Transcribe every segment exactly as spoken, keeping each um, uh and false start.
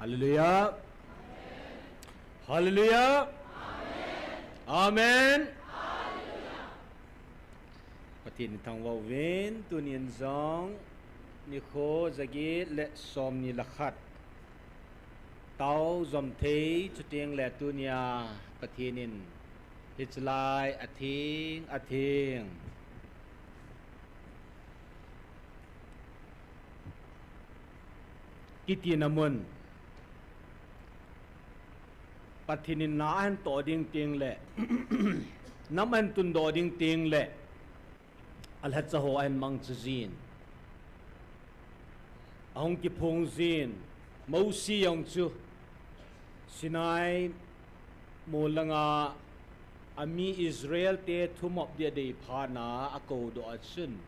Hallelujah. Hallelujah. Amen. Pathen thangvah uvin, tunin jong nikho jaget le somni le khat tao jom thei, chuteng le tunia Pathen in hichelai atheng atheng kitina mun Pathen in na ahin toh ding teng le nam ahin tundoh ding teng le alhacha ho ahin mangcha jin, ahung kiphong jin. Mosi jong chu Sinai mol langa ami Israel te thumop dia adei phat na akoudoh a chun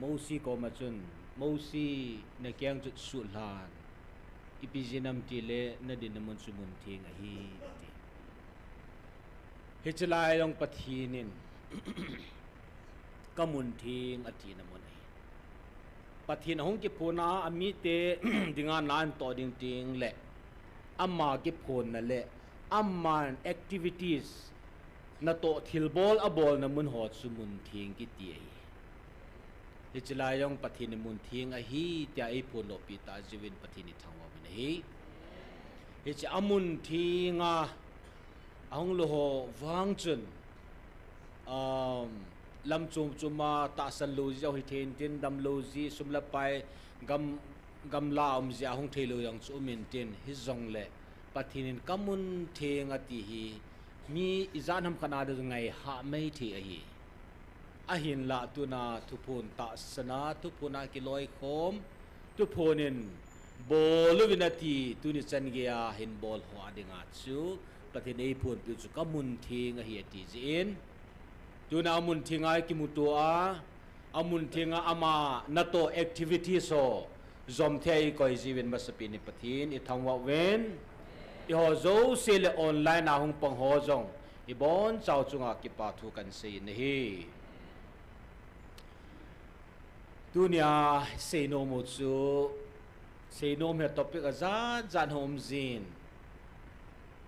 Mosi koma chun, Mosi, nakeng chu suhlhan, ipi jeh inem itile nadinna mun chu mun theng ahi, ati. Hichelai jong Pathen in kamun theng atina mun ahi. Pathen ahung kiphonna a amite dinga na ahin toh ding teng le ama kiphonna le aman activities natoh thilbol abolna mun ho chu mun theng kiti ahi. Hichelai jong Pathen in mun theng ahi tia eiphondoh pi ta jiuvin Pathen ithangvah uvin ahi. Hiche amun theng a ahung lou ho vang chun, um, lam chom chom a tahsan lou jeh ahung hithei intin, damlou jeh, sum le pai, gam, gamla a um jeh ahung theilou jong chu um intin, hijongle Pathen in kamun theng ati hi mi ijat ham khat a dinga ngai hah maithei ahi. Ahinlah tuna thuphon tahsan a, thuphon a kiloikhom, thuphon in bol uvin ati, tuni chan geiya hin bol ho a dinga chu Pathen eiphonpeh u chu kamun theng ahi ati jeh in, tuna amun theng a kimuto a, amun theng a ama natoh activities ho jom thei a ikoi jiuvin masapen in Pathen ithangvah uvin, eiho jouse le online a hung pang ho jong ibonchauva chunga kipa thu kahin sei in ahi. Tunia seinom u chu, seinom hi topic ajat jat hung um jin,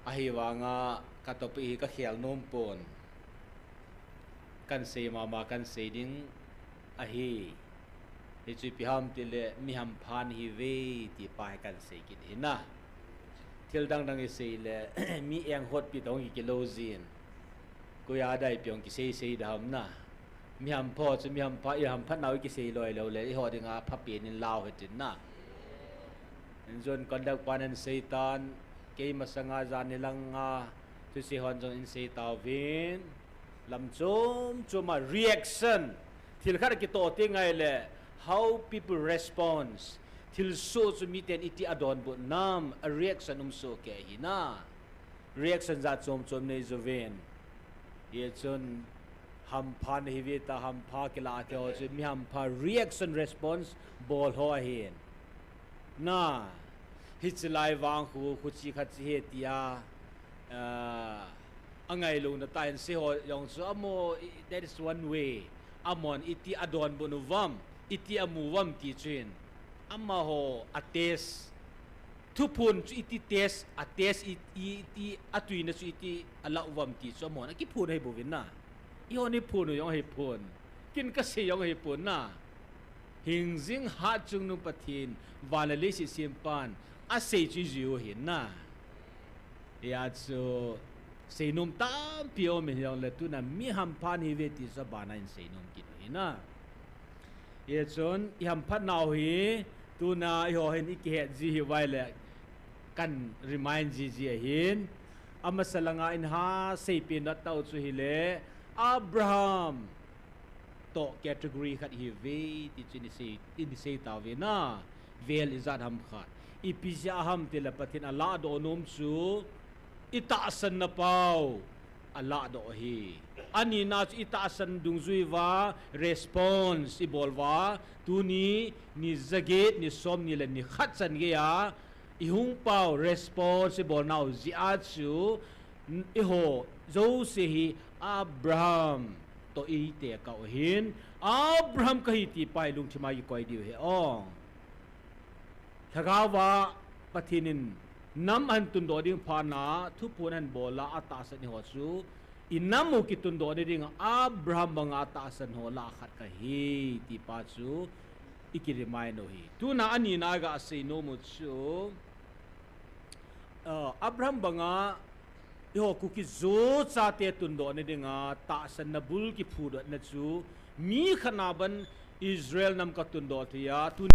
ahivanga ka topic hi kakhel nom pon, kahin sei mama kahin sei ding ahi. Hichu ipi ham itile, mi hampha nahiuve ti pa hi kahin sei kit ahi na. Thil dang dang isei le mi enghotpi toh hung kikilou jin, koi a dia ipi hung kisei sei ding ham na. Mi hampha chu mi hampha, ihamphat nau ikisei loi lou le eiho dinga phapen in lau hitin na. Injun conduct pan ahin sei tan, kei masanga jan nilanga thusei hon jong in sei tauvin, lam chom chom a reaction, thil khat akitoh teng ahile how people response, thilsoh chu miten iti adonbut nam, a reaction um soh kei ahi na. Reaction jat chom chom nei jouvin, hichun hampha nahiuve tia hampha kilah thei ho chu mi hampha reaction, response bol ho ahin na. Hichelai vang khu, khuche khat che ahi tia, ah, angailouna tah in sei ho jong chu amaho, that is one way. Amahon iti adonbut uvam, iti amu uvam ti chu hin, amaho a test, thuphon chu iti test, a test i, i, iti atuina chu iti alah uvam ti chu amahon akiphon ahibouvin na. Eihon iphon u jong ahiphon, ken kasei jong ahipon na. Hingjing hatchungnung Pathen, van le leiset sempan asei chu ijui u ahin na. Hia chu seinom tampi aum in, hijongle tuna mi hampha nahiuve ti chu abana in seinom kit u ahi na. Hichun ihamphat nau hi tuna eiho hin ikihet ji hiuva ahile kahin remind jiji ahin, amasa langa in ha seipen nat tau chu hile, Abraham toh category khat ihiuve ti chu in isei, in isei tauve na. Vel ijat ham khat, ipi jeh ham itile Pathen alahdoh nom chu itahsanna pau alahdoh ahi. Anina chu itahsan dungjui uva response ibol uva, tuni ni jaget, ni somni le ni khat chan geiya ihung pau response ibolnau jeh a chu, eiho jouse hi Abraham toh itekah u ahin, Abraham kahi ti pa hi lungthim a ikoi diu ahi o. Lhagaova Pathen in nam ahin tundoh ding phat na, thuphon ahin bol a, atahsan ho chu, i nam u kitundoh na ding a, Abraham banga atahsan ho lah a khat kahi, ti pa chu, i ki remind u ahi. Tuna ani na ga sei nom u chu, uh, Abraham banga, eiho Kuki Zo chate tundoh na ding a, tahsan na bul kiphudot na chu, mi khat na ban Israel nam ka tundoh thei a, tu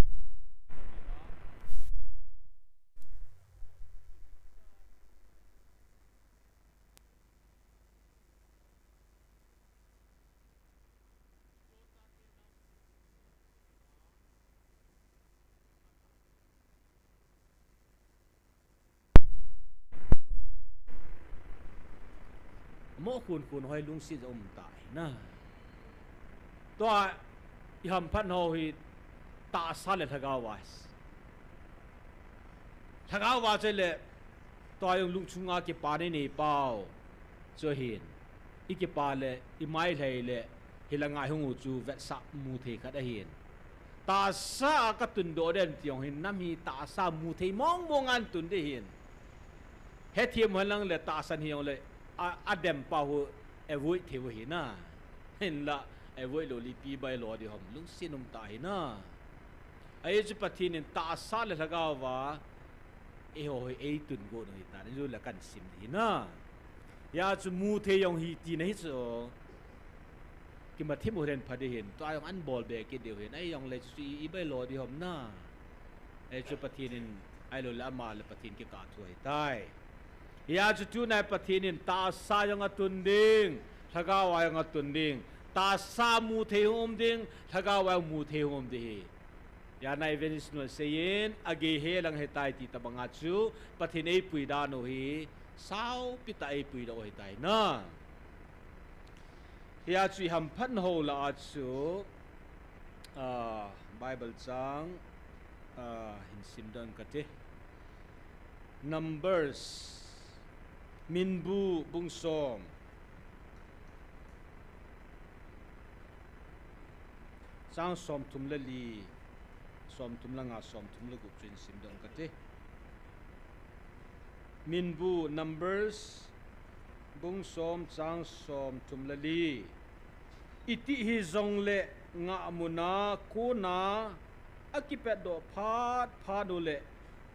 Mo khun khun hoi lungsi ja um ta na. Tua i hamphat ho hi tahsa le lhagao a. Lhagao a che le tua jong lungchunga kipa nei nei pau. Chu hin. I kipa le, i mai lhai le, hi la ngai hung u chu vetsah mu thei khat ahin. Tahsa a ka tundoh den ti jong hin nam hi tahsa mu thei mong mong an tun di hin. Hethem hen lang le tahsan hi jong le a, a dem pa hu avoid thei u hi na. Hin la avoid lo li pi bai lo di hom lungsin um ta hi na. Ahi chu Pathen in tahsa le lhagao va eiho hi ei tun go no hi ta ni ju le kan sim di hi na. Hia chu mu thei jong hi ti na hi chu. Kimat thim u hen pha di hin, tua jong an bol be kit diu hin, ahi jong le chu i, i bai lo di hom na. Ahi chu Pathen in, ahi lo le ama le Pathen kikah thu ahi tai. Hia chu tunai Pathen in tahsa jong a tun ding, lhagao a jong a tun ding, tahsa mu thei hung um ding, lhagao a jong mu thei hung um di hi. Hia na evangelist nu seiyin, a gei he lang he tai ti tabang a chu, Pathen ei pui dan u hi, saupi ta ei pui dan u hi tai na. Hia chu i hamphat na ho la a chu, ah, Bible chang, ah, hin sim don ka ti. Numbers, Minbu bung som. Chang som thum le li, som thum le nga, som thum le gup chu hin sim don ka ti. Minbu, Numbers, bung som chang som thum le li. Iti hi jong le ngahmun a kona a kipatdoh phat phat u le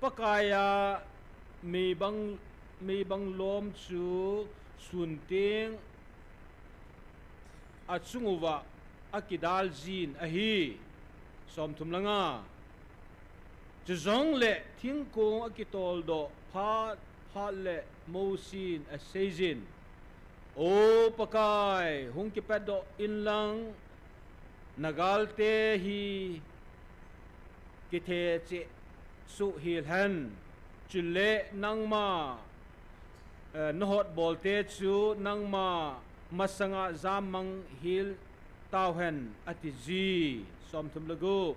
Pakai a meibang, meibang lom chu sun teng a chung uva a kidal jin ahi. Som thum le nga. Chu jong le thingkung a kitoldoh phat phat le Mosi in a seijin, O Pakai, hung kipatdoh in lang, na galte hi kithe cheh suh hel hen, chule nangma, eh, na hotbolte chu nangma masanga jammang hel tau hen, a ti ji. Som thum le gup.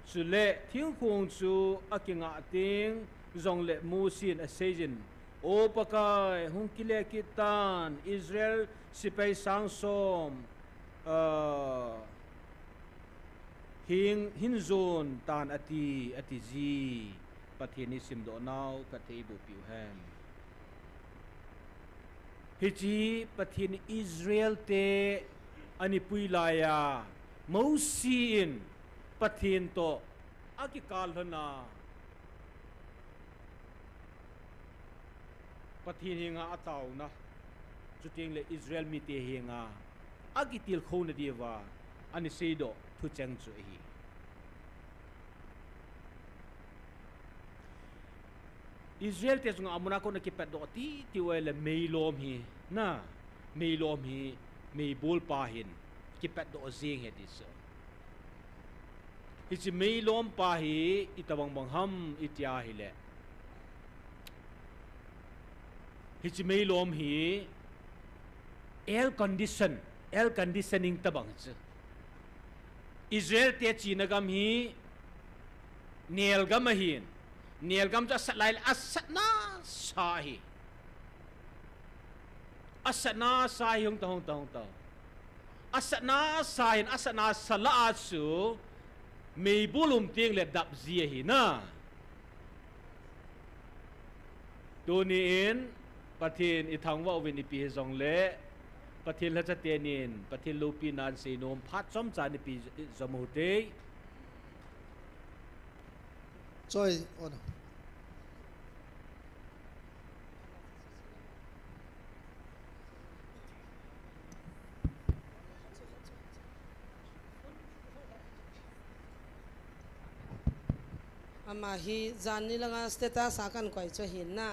Chule thingkung chu a kingah teng jong le Mosi in a seijin, O Pakai, hung kile kit tan, Israel sepai sang som, ah, hing, hin jon tan a ti, a ti ji. Pathen i simdoh nau, Pathen i boh piu hen. Hiche Pathen Israel te ani pui lai a, Mosi in Pathen toh a kikal lhon a, Pathen henga a tauna, chuteng le Israel mite henga a kitilkhouna diuva ani seidoh thucheng chu ahi. Israel te chunga amuna kona kipatdoh ti, ti u le meilom hi, na, meilom hi, meibol pa hin, kipatdoh jing ahi ti chu. Hiche meilom pa hi, itobang bang ham, iti a hile. Hiche meilom hi, air condition, air conditioning tobang chu. Israel te china gam hi, nel gam ahin. Nel gam chu asat lai le asatna sa ahi. Asatna sa ahi, hung ta, hung ta, hung ta. Asatna sa ahin, asatna sa lah a chu, meibol um teng le dap ji ahi na. Tuni in Pathen i thangvah uvin ipi hijongle, Pathen lhacha tenin Pathen loupina in seinom phat chomcha in ipi jom u hite. Choi, on. Ama hi janni langa status a kan koi chu ahin na.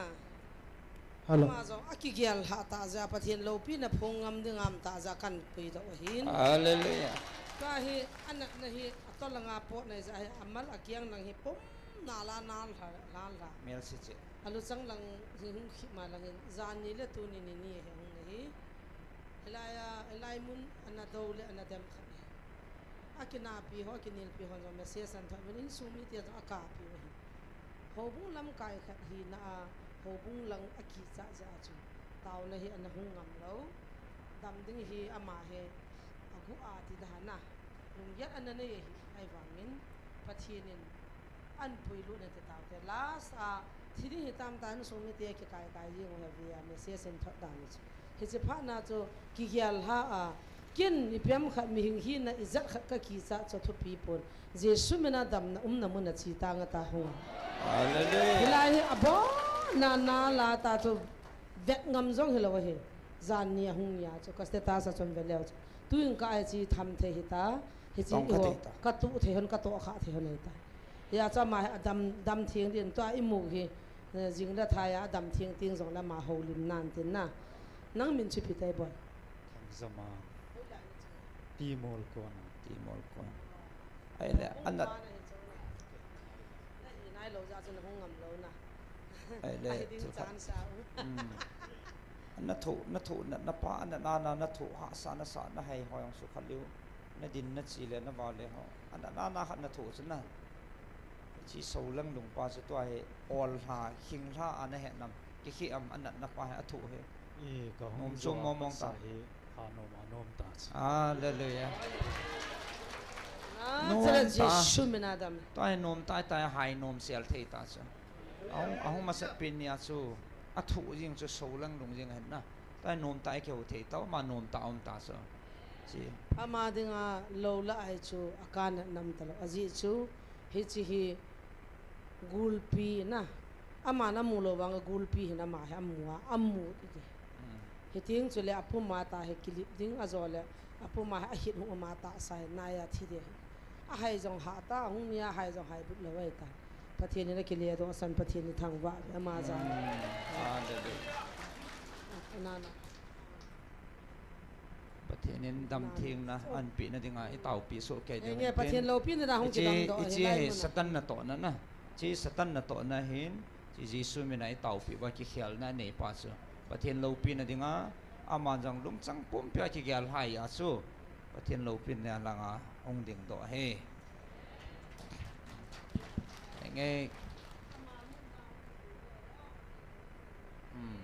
Hello. Ama jong akigel lhah tah jeh a Pathen loupina phong ngam ding ngam tah jeh a kan puidoh ahin. Hallelujah. Tua hi anatna hi atol langa pot nai jeh a hi amal akiang lang hi pum nal a nal lha, lha, lha. Mel si che. Aluchang lang hi hung khip ma lang hin, janni le tuni ni ni hi hung na hi. Hilai a, hilai mun ana do le ana dem khat hi. Akinapi ho, akinelpi ho jong message an thot uvin, insung mite jong akahpi u ahi. Houbung lamkai khat hina a, houbung lang akichat jeh a chu taona hi ana hung ngam lou. Dam ding hi ama hi agu a ti dan a. Lunggel ana nei ahi, ahivangin Pathen in an puilut na ti taute. Last a, thi ding hitam tah insung mite kikai kai jing u hi ve a, message in thot dan u chu. Hiche phat na chu kigel lha a, ken ipi ham khat mihing hina ijat khat kakichat chu thupi pon. Jesu mina damna umna mun a che tang ata hung a. Hallelujah. Hilai hi abon na na la ta chu vet ngam jong hilou ahi. Janni ahung nia chu ka status a chun ve leu chu. Tuin ka ai chi tham thei hita. Hichi tong kha iho thei ta. Ka tu thei hon, ka to kha thei hon ahi ta. Hia chu ama hi adam, dam theng din tua imu hi, eh, jing le thai a adam theng ting jong le ama houlim nan tin na. Nang min chu ipi tai boi? Thangzama. Timol kona. Timol kona. Ahile, anat. Na hi nai lou jeh chun hung ngam lou na. Ahile, ahi ding thil khat. Chance a u. Mm. Na thoh, na thoh, na, na pa, na, na, na, na thoh hahsa, na sa, na hei hoi jong sukha leu. Na din, na che le, na va le ho. Ana, na, na khat na thoh chu na. Chi so lang lung pa chu tua hi, ol lha, khing lha, ana he nam. Ki khi am, ana, na pa hi, a thoh hi. I ka hung nom chom jo mong mong ta. Sa hi, ha nom a nom ta chu. Hallelujah. Ah, nom ta. Jesu mina dam. Tua hi nom ta, ta hi hai nom sel thei ta chu. Ahung, ahung masat pen nia chu. A thoh jing chu so lang lung jing hen na. Tua hi nom ta i keu thei tau, ama nom ta um ta chu. Chi. Ama dinga lou la ai chu, a kana nam ta lou. Ajeh chu, hichi hi gulpi na. Ama na mu lou vang gulpi hin ama hi amu a, amu ti ti. Hmm. Hiting chu le apuma ta hi kilip ding a jo le apuma hi ahit hu ama ta sa hi nai a thi de. A hai jong ha ta, hung nia hai jong hai but lou ai ta. Pathen in a kile doh san Pathen in thangvah ve ama jong. Hmm. Hallelujah. Ah, na, na. Pathen in damthengna anpeh na dinga i taopi soh kei ding. Pathen loupina dinga hung kidang doh. Hiche hi Satan natohna na. Hiche Satan natohna hin, hiche Jesu mina i taopi uva kikhelna nei pa chu. Pathen loupina dinga, ama jong lungchang pumpia kigel hai a chu. Pathen loupina langa hung ding doh ahi. Enge. Hmm.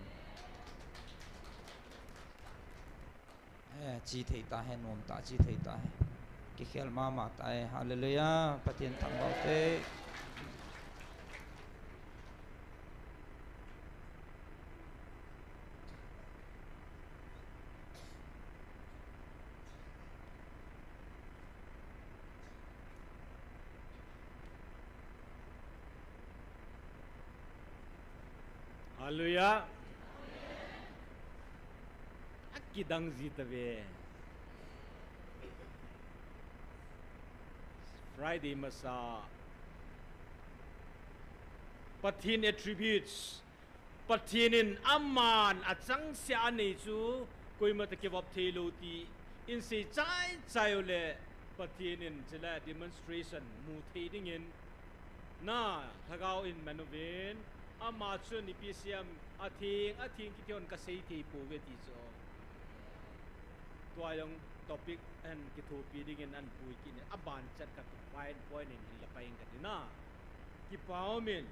Eh, chi thei ta he, nom ta, chi thei ta he. Kikhel mama ta he. Hallelujah. Pathen thangvah te. Hallelujah. Akidang ji ta ve. Friday masa. Pathen attributes. Pathen in aman achangseh a anei chu koima toh kivop thei lou ti in sei chai chai u le Pathen in chule demonstration mu thei dingin na lhagao in man uvin ama chun ipi seiyem atheng atheng kiti hon kasei thei pouve ti chu. Tua jong topic ahin kithopi dingin ahin pui kit in aban chet khat point point in hin la pai ing kati na. Kipa um in.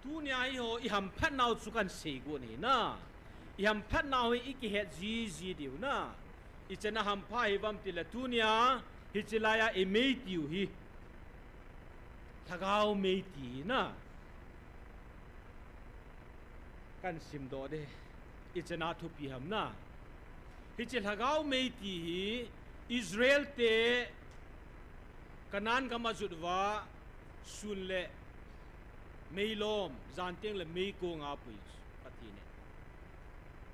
Tunia hi ho i hamphat nau chu kan sei got ahi na. I hamphat nau hi i kihet jiji diu na. I chan a hampha hi vam ti le tunia hichi lai a i mei tiu hi. Lhagao mei ti hi na. Kan simdoh ding. Ichana thupi ham na. Hiche lhagao mei ti hi Israel te Canaan gam a jot uva sun le meilom, jan teng le meikong a pui Pathen in.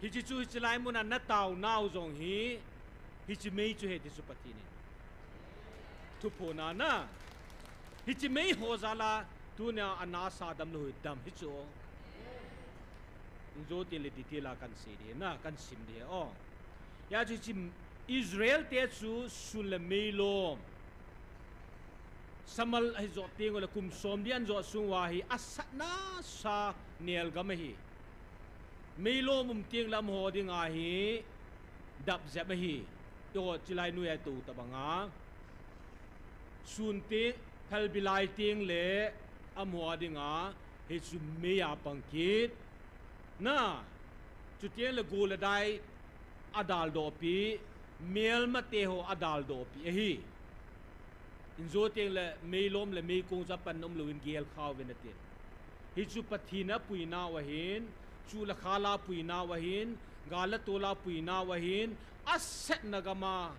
Hiche chu hiche lai mun a na taonau jong hi, hiche mei chu ahi ti chu Pathen in. Thuphon a na. Hiche mei ho jal a, tunia ana sa dam lou hi dam hi chu. Injo ti le detail a kan sei ding na, kan sim ding o. Hia chu hiche Israel te chu sun le meilom. Samal ahi jo teng le kum som li an jo sung uva hi asatna sa nel gam ahi. Meilom um teng le amaho dinga hi dap jep ahi. Eiho chilai noiya tou tabang a. Sun teng, phalbi lai teng le amaho dinga hichu mei a pang kit. Na, chuteng le gol le dai adaldoh pi, melmate ho adaldoh pi ahi. Injo teng le meilom le meikong chu apan um louvin gel kha uvin atin. Hichu Pathen in apuinau ahin, chu le khal a puinau ahin, gal le tol a puinau ahin, asatna gam a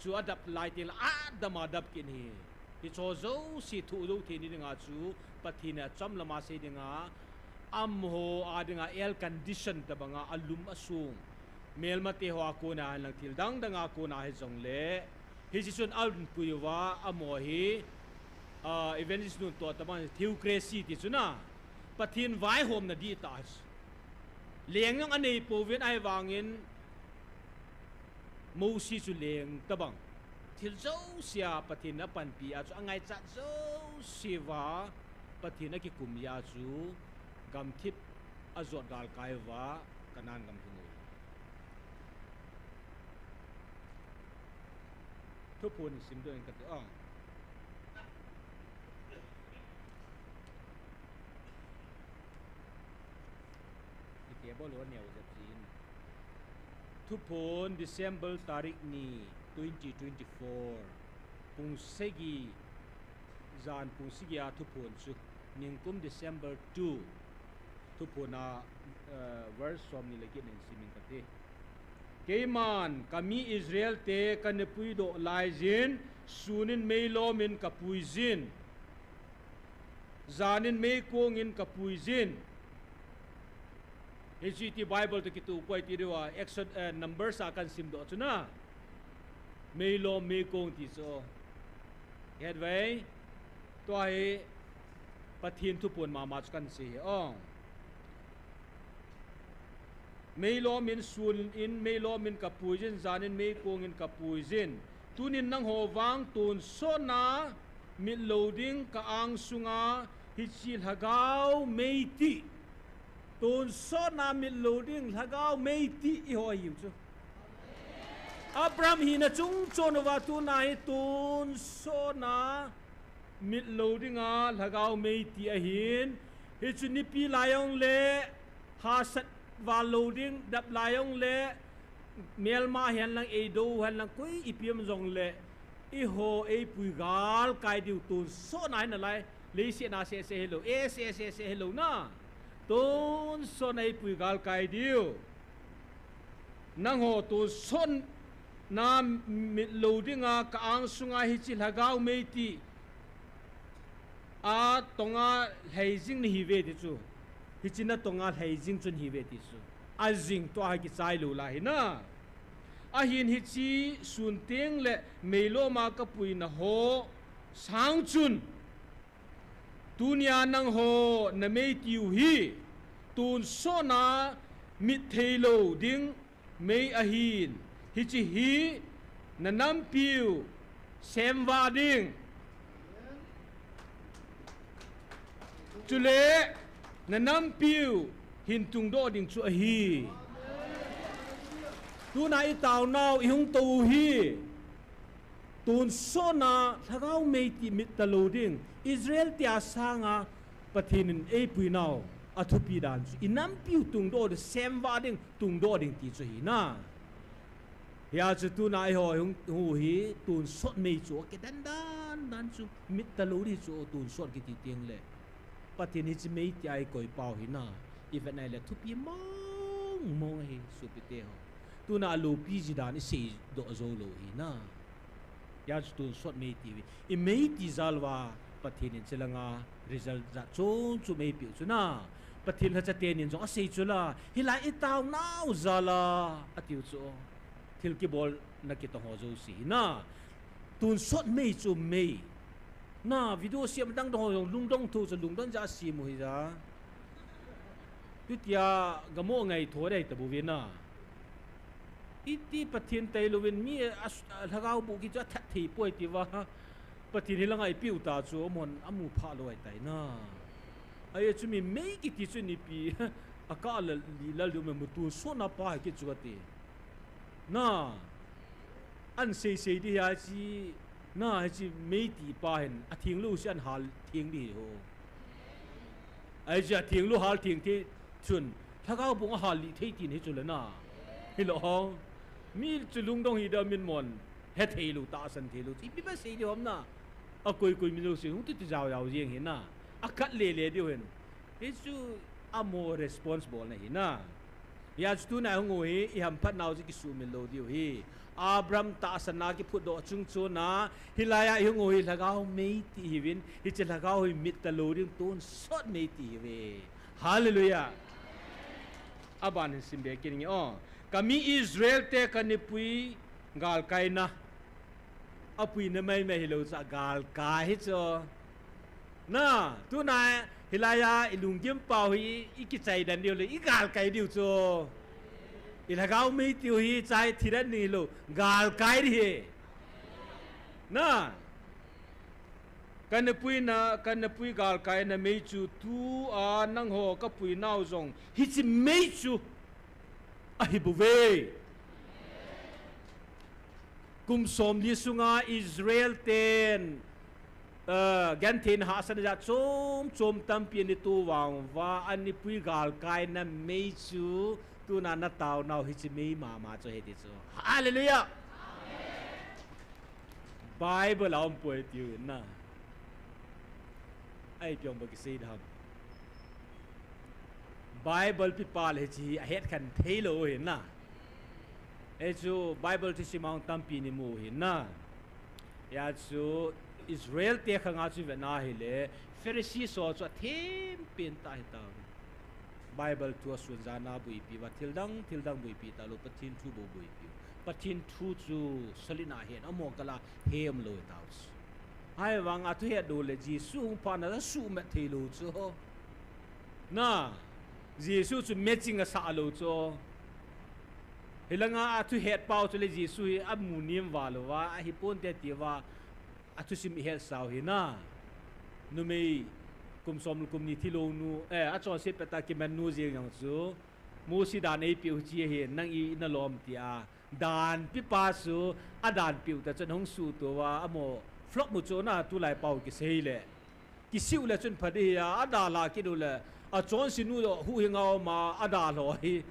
chu adap lai teng le adam a dap kit ahi. Hicho jouse thoh jou theina dinga chu Pathen in achom lam a sei dinga, amaho a dinga air condition tabang a alum asung. Melmate ho a kona hen lang thil dang dang a kona hijongle, hiche chun ahin pui uva amaho hi, ah, evangelist nun toh tabang theocracy ti chu na. Pathen vaihomna dihtah chu. Leng jong anei pouvin ahivangin Mosi chu leng tabang. Thil jouse a Pathen in apanpi a chu angaichat jouse uva Pathen akikum jeh a chu gamthip ajot galkai uva Canaan gam lhung u. Thuphon simdoh ing kate o. Ite bol u aneo jep jin. Thuphon December tarik ni twenty twenty-four. Pung sagi, jan pung sagi a thuphon chu. Ningkum December two. Thuphon a, eh, verse somni le get in sim ing kate. Keiman kami Israel te kana puidoh laijin, sunin meilom in kapui jin. Janin meikong in kapui jin. Hiche ti Bible toh kitoh poi ti diu a, Exod-, eh, Numbers a kan simdoh chu na. Meilom meikong ti chu. Het uve. Tua hi Pathen thuphon mama chu kan sei hi o. Meilom in, sunin meilom in kapui jin, janin meikong in kapui jin. Tunin nangho vang tonsotna mitlou ding ka angsunga hiche lhagao mei ti. Tonsotna mitlou ding lhagao mei ti eiho ahiu chu. Abraham hina chung chon uva tuna hi tonsotna mitlou dinga lhagao mei ti ahin, hichu nipi lai jong le, hahsat val lou ding, dap lai jong le, melma hen lang, eidou hen lang, koi ipi um jong le, eiho eipui galkai diu tonsotna hi nalai, leiset a sese hilou, ese sese hilou na, tonsotna eipui galkai diu. Nangho tonsotna mitlou dinga ka angsunga hiche lhagao mei ti a tonga lhai jing nahiuve ti chu. Hiche na tonga lhai jing chu nahiuve ti chu. Ajing tua hi kichai lou lai hi na. Ahin hiche sun teng le meilom a kapuina ho sang chun. Tunia nangho namei tiu hi, tonsotna mit theilou ding mei ahin, hiche hi nanampiu semvah ding. Chule nanampiu hin tungdoh ding chu ahi. Tuna itaonau ihung tou u hi. Tonsotna lhagao mei ti mit talou ding, Israel tia sanga Pathen in eipuinau athupi dan chu, inampiu tungdoh ding, semvah ding, tungdoh ding ti chu ahi na. Hia chu tuna eiho hung, hung u hi tonsot mei chu akidan dan dan chu mit talou ding chu tonsot kiti teng le. Pathen hiche mei tia eikoi pau hi na. I vet nai le thupi mong mong ahi, sopite ho. Tuna alopi ji dan i seidoh jou lou hi na. Hijeh chun tonsot mei ti uve. I mei ti jal uva, Pathen in chelanga result jat chom chom eipeh u chu na. Pathen lhacha tenin jong asei chu la. Hilai i taonau jal a, atiu chu. Thil kibolna kitong ho jouse hi na. Tonsot mei chu mei. Na, video siam dang dang ho jong lungdong thu chu lungdon jeh a siam u hi ja. Chutia gamo ngaito dei ta bou ve na. Iti Pathen tailou vin mi a, a lhagao boh kit chu athat thei poi ti uva. Pathen hilanga eipeh u ta chu amahon amu phah lou ahitai na. Ajeh chu mi mei kiti chu nipi akah lal, lal diu me mu tonsot na pa hi kit chu kati. Na, an sei sei di hi a chi, na, hiche mei ti pa hin, atheng lou chu an hal theng di hi ho. Ajeh chu atheng lou hal theng thei chun, lhagao bung ahal lih thei tin hi chu le na. Hilou ho. Mi chu lungdong hi da min mon, he thei lou, tahsan thei lou, ipi ba sei di hom na. Akoi koi mi lou sei, hung tu tu jao jao jeng hi na. Akat le le diu hin. Hichu amaho responsible na hi na. Hijeh chun tuna hung u hi, i hamphat nau chu kisumil lou diu hi. Abraham tahsan a kiphutdoh chung chon a, hilai a i hung u hi lhagao mei ti hiuvin, hiche lhagao hi mit talou ding tonsot mei ti hiuve. Hallelujah. Aban hin sim be kit inge o. Kami Israel te kanipui galkai na. Apuina mai mai hilou chu agalkai hi chu. Na, tuna, hilai a, i lunggim pau hi, i kichai dan diu le, i galkai diu chu. I lhagao mei tiu hi, chai thi dan ni lou, galkai di hi. Na, kanapuina, kanapui galkaina mei chu, tua nangho kapui nau jong, hiche mei chu, ahi bouve. Kum somli sunga Israel ten, eh, gentheina hahsatna jat chom chom tampi ana to vang uva, anipui galkaina mei chu, tuna na taonau hiche mei mama chu ahi ti chu. Hallelujah! Bible a um poi tiu na. Ai piong ba kisei dam. Bible pipa le hiche hi ahet khen thei lou u hi na. Hichu Bible thusim a tampi ni mu u hi na. Hijeh chun Israel te khanga chu vet na hile Pharisee ho chu athem pen tah ahi tauve. Bible thu asun jana boipi uva thil dang, thil dang boipi talou, Pathen thu bou boipi u. Pathen thu chu solid na ahet, amaho kal a hem lou tau chu. Ahivang a thu het lou le Jesu hung phat na chu asuhmat thei lou chu. Na, Jesu chu matching asah lou chu. Hilanga athu het pau chu le Jesu hi amu nem val uva, ahi ponte ti uva, athusim i het sau hi na. Numei kum som le kum ni thilou nu, eh, achonset pet a kiman nu jeng jong chu. Mosi dan eipeh u hiche hi, nang i, i na lom tia. Dan pipa chu, adan peh u ta chun hung suhto uva, amaho flop mu chu na tulai pau kisei le. Kisih u le chun pha di hi a, adalha kit u le, achonse nu huhhing a um a, adalha hi.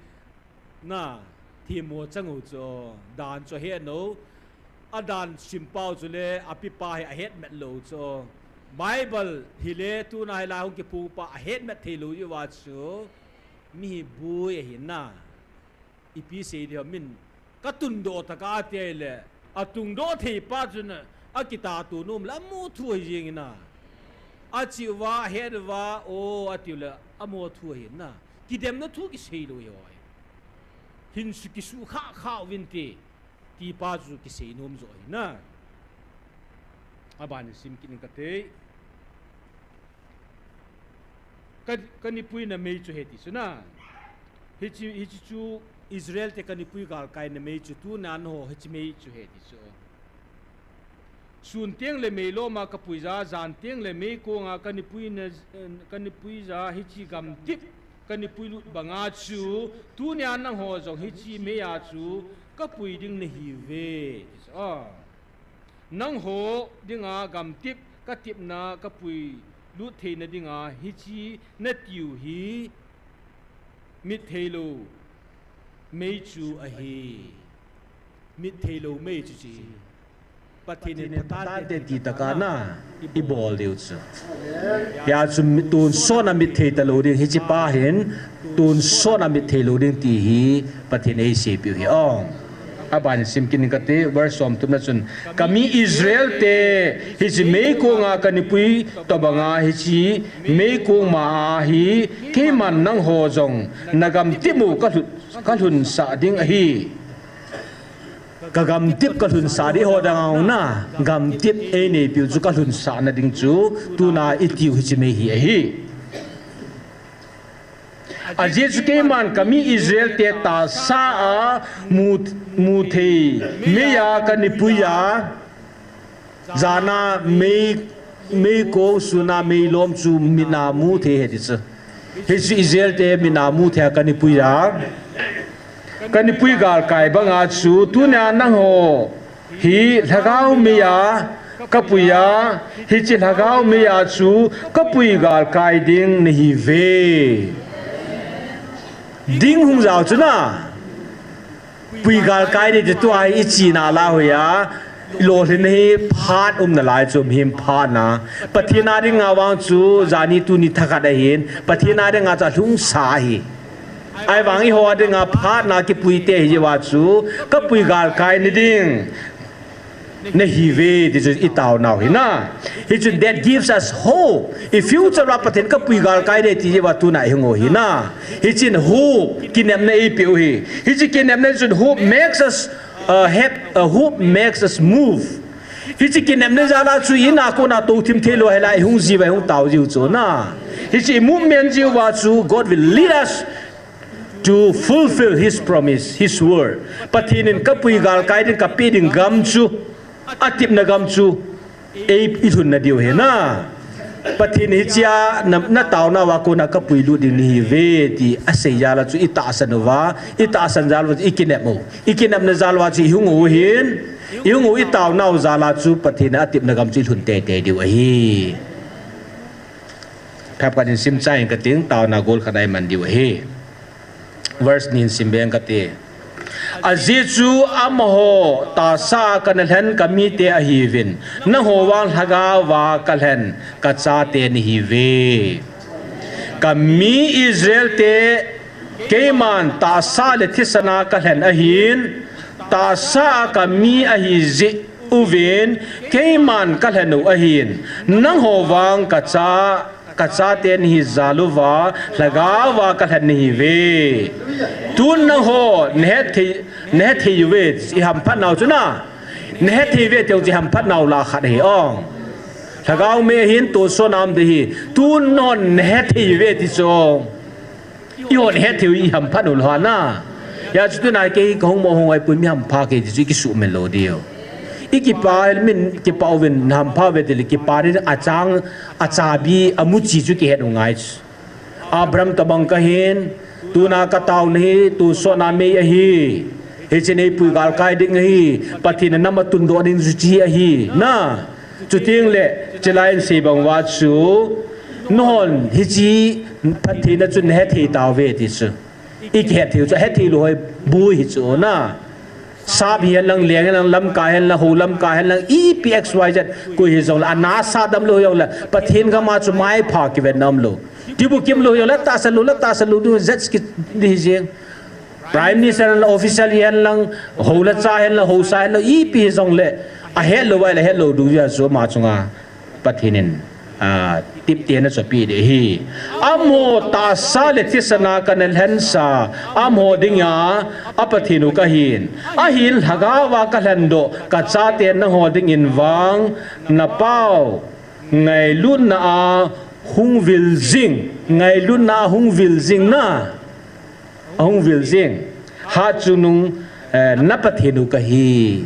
Na, themmo chang u chu, dan chu ahet lou. Adan sim pau chu le, apipa hi ahet met lou chu. Bible hile, tuna hilai hung kiphong pa ahet met thei lou uva chu. Mi hi boi ahi na. Ipi sei di ham, min ka tundoh tah a ati le, atungdoh thei pa chun akitah tu nom le, amaho thu ahi jeng in a. Achi uva, ahet uva, o, atiu le, amaho thu ahi na. Kidemna thu kisei lou hi hoi. Hin su kisu kha kha uvin te, ti pa chu kisei nom jo ahi na. Aban sim kit ning kate. Ka, kanipuina mei chu ahi ti chu na. Hiche, hiche chu Israel te kanipui galkaina mei chu tuna nangho hiche mei chu ahi ti chu. Sun teng le meilom a kapuija, jan teng le meikong a kanipuina, eh, kanipuija hiche gamtip kanipui lut banga chu, tunia nangho jong hiche mei a chu kapui ding nahiuve. Ah. Nangho dinga gamtip katipna kapui lut theina dinga hiche natiu hi mit theilou mei chu ahi. Mit theilou mei chu chi. Pathen in phatah in te ti tah a na ibol diu chu. Hijeh chun tonsot a mit thei talou ding hiche pa hin tonsot a mit thei lou ding ti hi Pathen in eiseipeh u hi ong. Aban sim kit ning kate, verse somthum na chun, "Kami Israel te, hiche meikong a kanipui tobang a hiche meikong ma a hi, keiman nangho jong nagamtep u kalhun, kalhunsah ding ahi." Kagamtep kalhunsah ding, eiho dang a gamtep eineipiu chu kalhunsah na ding chu tuna itiu hiche mei hi ahi. Ajeh chu keiman kami Israel te tahsa a mu, mu thei mei a kanipui a, jan a mei, meikong sun a meilom chu mit a mu thei ahi ti chu. Hiche Israel te mit a mu thei a kanipui a, kanipui galkai bang a chu tunia nangho hi lhagao mei a kapui a, hiche lhagao mei a chu kapui galkai ding nahiuve. Ding hung jao chu na. Pui galkai ding ti tua hi ichena la hoi a, lolhin hi phat um nalai chu mihem phat na. Pathen a ding a vang chu jani tuni thakhat ahin, Pathen a ding a chu alhungsa ahi. Ahivang eiho a ding a phat na kipui te hi jeh uva chu, kapui galkai na ding nahiuve ti chu itao nau hi na. Hichun that gives us hope. I future a Pathen kapui galkai ding ti jeh uva tuna ihung u hi na. Hichun hope, kinepna eipeh u hi. Hiche kinepna chun hope makes us, uh, have, uh, hope makes us move. Hiche kinepna jal a chu in a kona tou thim thei lou hela ihung jiu va ihung tao jiu chu na. Hiche i movement jiu va chu God will lead us to fulfill his promise, his word. Pathen in kapui galkai ding, kapeh ding gam chu, atepna gam chu, ei, ilhun na diu hi na. Pathen hichea na, natao nauva kona kapui lut ding nahiuve ti asei jal a chu itahsan uva, itahsan jal uva chu ikinep u. Ikinepna jal uva chu ihung u hin, ihung u itao nau jal a chu Pathen in atepna gam chu ilhun teitei diu ahi. Thapkhat in sim chai ing kating, taona gol khat a iman diu ahi. Verse ni in sim beng kate. Ajeh chu amaho tahsa a kana lhen kamite ahiuvin, nangho vang lhagao va kalhen kachate nahiuve. Kami Israel te, keiman tahsa le thisan a kalhen ahin, tahsa a kami ahi jeh uvin, keiman kalhen u ahin, nangho vang kacha, kachate nahi jal uva, lhagao va kalhen nahiuve. Tun nangho nahet thei, nahet thei uve, ihamphat nau chu na. Nahet thei uve tiu chu ihamphat nau la khat ahi ong. Lhagao mei ahin tonsot a um ding ahi. Tun nangho nahet thei uve ti chu ong. Ihon het thei u ihamphat u lou ha na. Hijeh chun tuna kei kahung mo hung ai pui mi hampha kei ti chu ikisuhmil lou diu. Ikipah, min kipah uvin hampha uve tile kipah ding achang, achabi, amuchi chu kihet u ngai chu. Abraham tobang kahin, tuna kataona hi tonsot a mei ahi. Hiche neipui galkai ding ahi. Pathen in nam atundoh ding chu hiche ahi. Na. Chuteng le, chulai in sei bang uva chu, nahon hiche Pathen a chu nahet thei tauve ti chu. Ikihet thei u chu, het thei lou hoi boi hi chu na. Sap hihen lang, leng hihen lang, Lamka hihen lang, hou Lamka hihen lang, ipi X Y Z, koi hijongle, ana sa dam lou hijongle, Pathen gam a chu maipha kivetna umlou. Tibukim lou hijongle, tahsan lou, la tahsan lou, du zet ki di hi jeng. Prime Minister la official hihen lang, hou la cha hihen lang, hou sa hihen lang, ipi hijongle, ahet lou vai le het lou du jeh a chu ama chunga Pathen in, ah, teptena chu ape ding ahi. Amaho tahsa le thisan a kana lhensa, amaho dinga, a Pathen u kahin. Ahin lhagao va kalhen doh, kachate nangho dingin vang, napao, ngailutna a hung vil jing, ngailutna a hung vil jing na. Ahung vil jing. Hatchungnung, eh, na Pathen u kahi.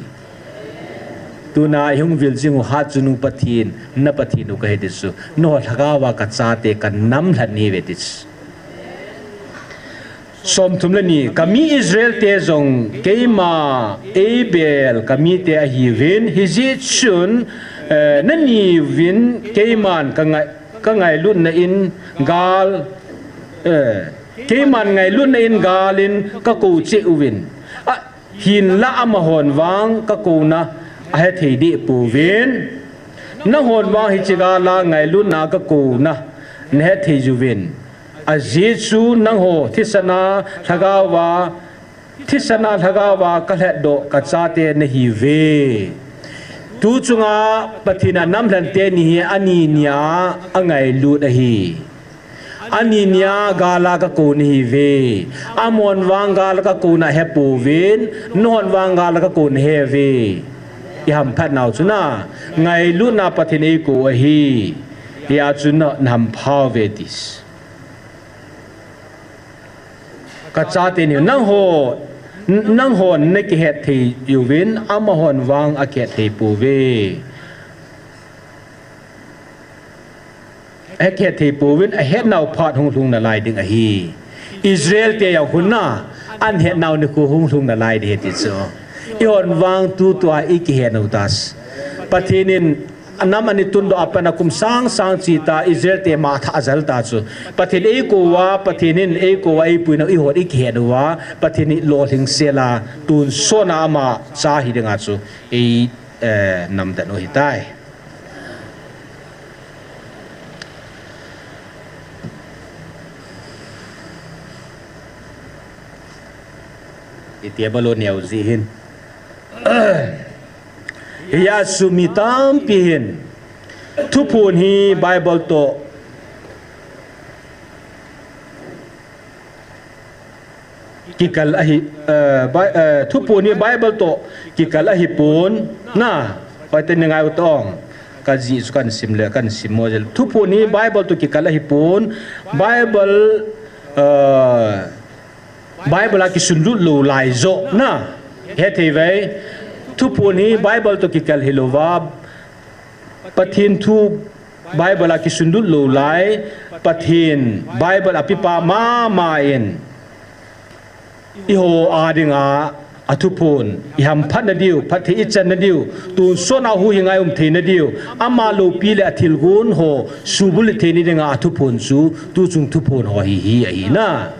Tuna ihung vil jing u hatchungnung Pathen, na Pathen u kahi ti chu. Nangho lhagao va kachate kanam lhen nahiuve ti chu. Somthum le ni, kami Israel te jong keima eibel kamite ahiuvin, hijeh chun, eh, naniuvin keiman kangai, kangailutna in gal, eh, keiman ngailutna in gal in kakou cheh uvin. Ahinla amahon vang kakouna ahethei deh pouvin. Nahon vang hiche gal a ngailutna kakouna nahethei uvin. Ajeh chu nangho thisana lhagaova, thisana lhagaova kalhetdoh kachate nahiuve. Tu chunga Pathen a namlhen teni hi ani nia angailut ahi. Ani nia gala kakou nahiuve. Amahon vang gala kakouna hepouvin, nahon vang gala kakouna heuve. Ihamphat nau chu na, ngailutna Pathen eikou ahi. Hia chu na, nahampha uve ti. Kachate ni, nangho, nangho nakihet thei uvin, amahon vang akihet thei pouve. Akihet thei pouvin, ahetnau phat hunglhung nalai ding ahi. Israel te jong hung na, ahetnau nikho hunglhung nalai ding ahi ti chu. Eihon vang tutua ikihet u tai. Pathen in anam ani tundoh a pat a kum sang sang chita Israel te matha ajal ta chu. Pathen eikou a, Pathen in eikou a, eipuina u eihon ikihet uva, Pathen in lolhing sela tonsot a ama cha hi dinga chu ei, eh, namdan u ahitai. Iti abalo neo ji hin. Hia chu mi tampi hin thuphon hi Bible toh kikal ahi, eh, Bi-, eh, thuphon hi Bible toh kikal ahipon, na, hoitah in ngai u tong. Kaji chu kahin sim le, kahin sim mo jel. Thuphon hi Bible toh kikal ahipon, Bible, eh, Bible a kisunlut lou lai joh, na, hethei uve. Thuphon hi Bible toh kikal hilouva, Pathen thu Bible a kisunlut lou lai, Pathen Bible a pepa mama in eiho a dinga athuphon, ihamphat nadiu, phatthei ichan nadiu, tonsot a huhhing a i um thei nadiu, ama loupi le athilgon ho subulhit theina dinga athuphon chu, tuchung thuphon ho hi, hi ahi na.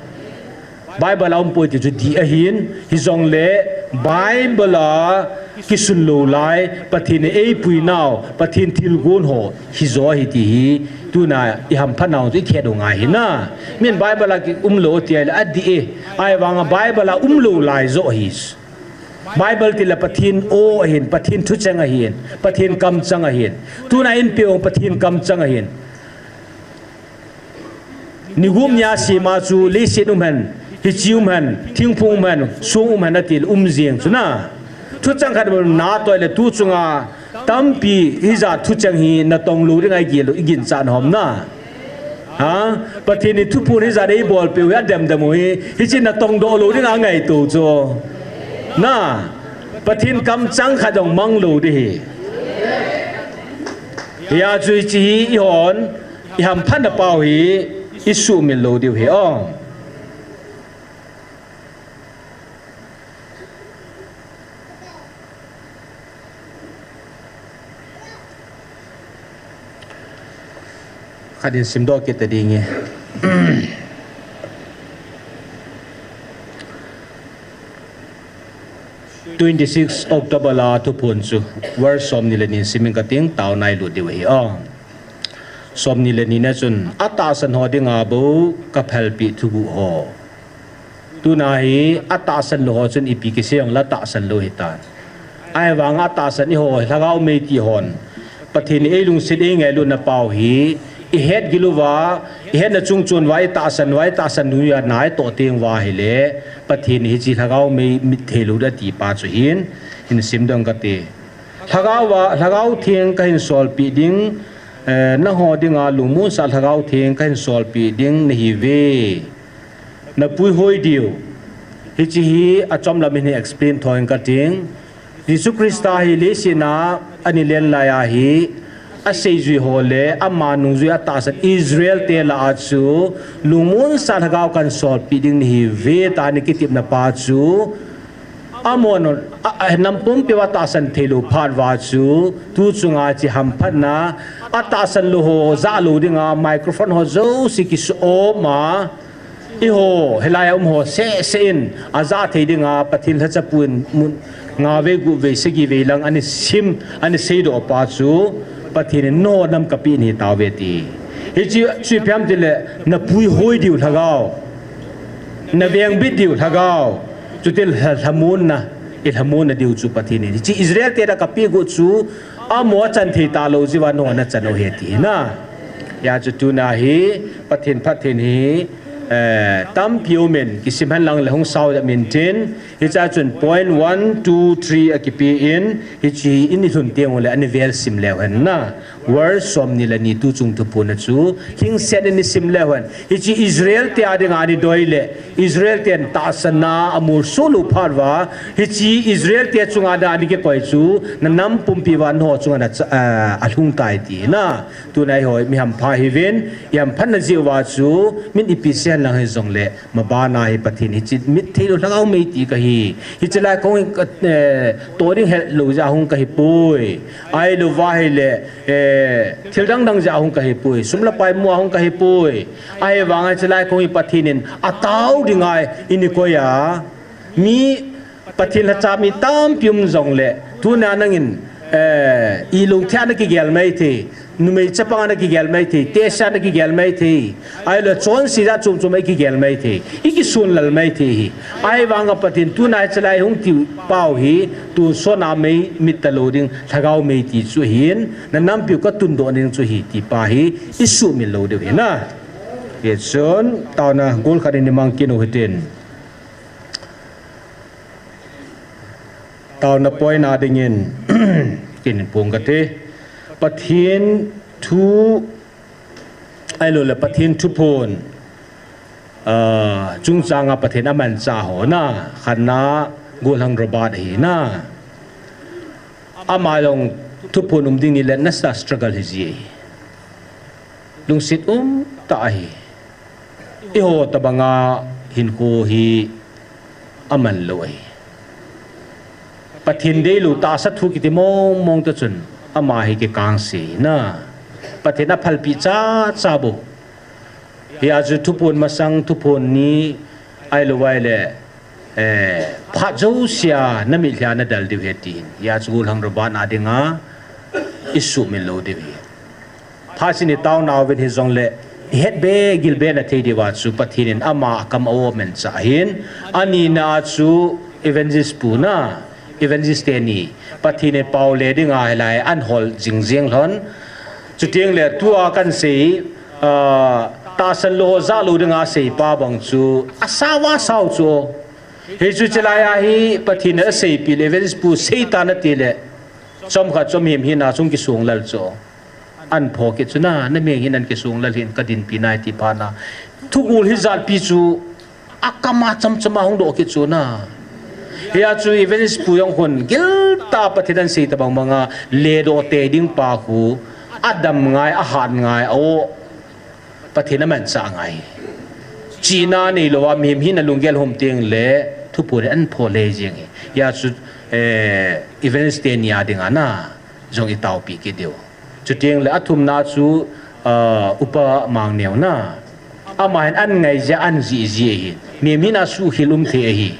Bible a umpoi ti chu dih ahin, hijongle Bible a kisun lou lai, Pathen in eipui nau, Pathen thilgon ho hijo ahi ti hi, tuna ihamphat nau chu ikihet u ngai hi na. Min Bible a ki umlou ti ahile adih e, ahivanga Bible a umlou lai joh ahi. Bible tile Pathen o ahin, Pathen thucheng ahin, Pathen kamcheng ahin. Tuna inpeh u Pathen kamcheng ahin. Ni gup nia sema chu leiset um hen, hiche um hen, thingphung um hen, song um hen atil um jeng chu na. Thucheng khat natong le tu chunga tampi hijat thucheng hi natong lou dinga igel u, iginchat u ham na. Ha? Pathen in thuphon hijat eibolpeh u hi ademdem u hi, hiche natong doh lou dinga ngaito chu. Na, Pathen kamcheng khat jong mang lou ding ahi. Hia chu hiche hi eihon ihamphat na pau hi isuhmil lou diu ahi o. Khat in simdoh kit ta ding e. Twenty six October a thuphon chu verse somni le ni sim inge kating, tao nailut diu ahi o. Somni le ni na chun, atahsan ho dinga bou kaphalpeh thuguh ho. Tuna hi atahsan lou ho chun ipi kisei jongle atahsan lou ahitan. Ahivanga atahsan eiho lhagao mei ti hon, Pathen in eilungset eingailutna pau hi ihet gil uva, ihetna chungchon uva, itahsan uva, itahsan noiya na itoh teng uva ahile, Pathen in hiche lhagao mei mit theilou ding ati pa chu hin, hin simdoh inge kati. Lhagao va, Lhagao Theng kahin solpeh ding, eh, nangho dinga lungmonsah Lhagao Theng kahin solpeh ding nahiuve. Napuihoi diu. Hiche hi achomlam in hin explain thou inge kating. Jesu Christa hi leiset a ana len lai ahi, aseijui ho le ama nungjui atahsan Israel te lah a chu lungmonsah Lhagao kahin solpeh ding nahiuve tia ana kitepna pa chu, amahon a, a, nam pumpia atahsan theilou phat uva chu, tu chunga hiche hamphatna, atahsan lou ho jah lou dinga microphone ho jouse kisu-om a, eiho hilai a um ho seh seh in ajah thei dinga Pathen lhachapu in mun nga vei gup vei sagi vei lang ana sim, ana seidoh pa chu, Pathen in nangho nam kapeh nahi tauve ti. Hiche chu ipi ham tile, na puihoi diu lhagao, na vengbit diu lhagao, chuti lha-, lhamonna, i lhamonna diu chu Pathen in. Hiche Israel te a kapeh got chu, amaho achan thei talou jeh uva nangho nachan u ahi ati na. Hijeh chun tuna hi, Pathen phatthei hi, eh, tampi um in, kisim henlang le hung sao dam intin, hichea chun point one, two, three akipe in, hiche hi i lhun teng uleh ani vel sim leu hen na. Verse somni le ni tu chung thuphon a chu, lhingset in i sim leu hen. Hiche Israel te a dinga ani doi le, Israel ten tahsanna amolso lou phat uva, hiche Israel te chunga dinga ani kikoi chu, na nam pumpi uva nangho chunga na cha-, a, alhung tai ati na. Tuna eiho hi mi hampha ihiuvin, i hamphatna jeh uva chu, min ipi sei henlang hijongle, mabana hi Pathen hiche mit theilou lhagao mei ti kahi. Hiche lai kahung, eh, toh ding hetlou jeh a hung kahipoi. Ahilouva ahile, eh, thil dang dang jeh a hung kahipoi. Sum le pai mu a hung kahipoi. Ahivanga hiche lai kahung hi Pathen in atao dinga eini koi a. Mi Pathen lhacha mi tampi um jongle, tuna nangin, eh, i lungthim a na kigel mai thei, numei chapang a na kigel mai thei, tehse a na kigel mai thei, ahilou chonse jat chom chom a i kigel mai thei, i kisonlal mai thei hi. Ahivanga Pathen tuna hiche lai hung tiu pau hi, tonsot a mei mit talou ding, lhagao mei ti chu ahin, na nampi u ka tundoh ding chu ahi ti pa hi, i sumil lou diu ahi na. Hichun, taona gol khat in i mang kit u hitin. Taona point a dingin, kin pung kate. Pathen thu, ahilou le Pathen thuphon, ah, chungchang a Pathen amanchah ho na, khatna Gollhang Robert ahi na. Ama jong thuphon um ding ni le nasa struggle hiji. Lungset um tah ahi. Eiho tabanga hinkho hi aman lou ahi. Pathen deilou tahsa thu kiti mong mong ta chun ama hi kikang sei na. Pathen aphalpi cha cha bou. Hijeh chun thuphon masang, thuphon ni, ahilou vai le, eh, phat jousea na mitlhi a na del diu ahi tin. Hijeh chun Gollhang Robert a dinga i sumil lou diu ahi. Phat sini taona uvin hijongle, i het be, gil be na thei diuva chu Pathen in ama akam a amanchah ahin, anina chu Evangelist pu na, Evangelist teni, Pathen in pao le dinga hilai ahin hol jing jing lhon. Chuteng le tua kan sei, ah, tahsan lou ho jah lou dinga sei pa bang chu, asao asao chu. Hichu hiche lai a hi Pathen in aseipi le, Evangelist pu sei tan ati le, chomkhat chom himhim a chung kisong lal chu. Ahin pho kit chu na, na meng hin ahin kisong lal hin ka dinpi nai ti phat na. Thugol hijat pi chu akam a cham cham a hung doh kit chu na. Hijeh chun Evangelist pu jong hin gil tah a Pathen in ahin sei tabang banga ledoh tei ding pa khu adam ngai, ahat ngai, a-o Pathen in amanchah ngai. Chihna neilou a mihem hin alunggel hom teng le thuphon hi ahin pho lheh jeng ahi. Hijeh chun, eh, Evangelist teni a dinga na jong i taopi kit diu. Chuteng le athumna chu, ah, Upa Mangneo na. Ama hin ahin ngai jeh a ahin jih ji ahi. Mihem hin asuhkhel um thei ahi.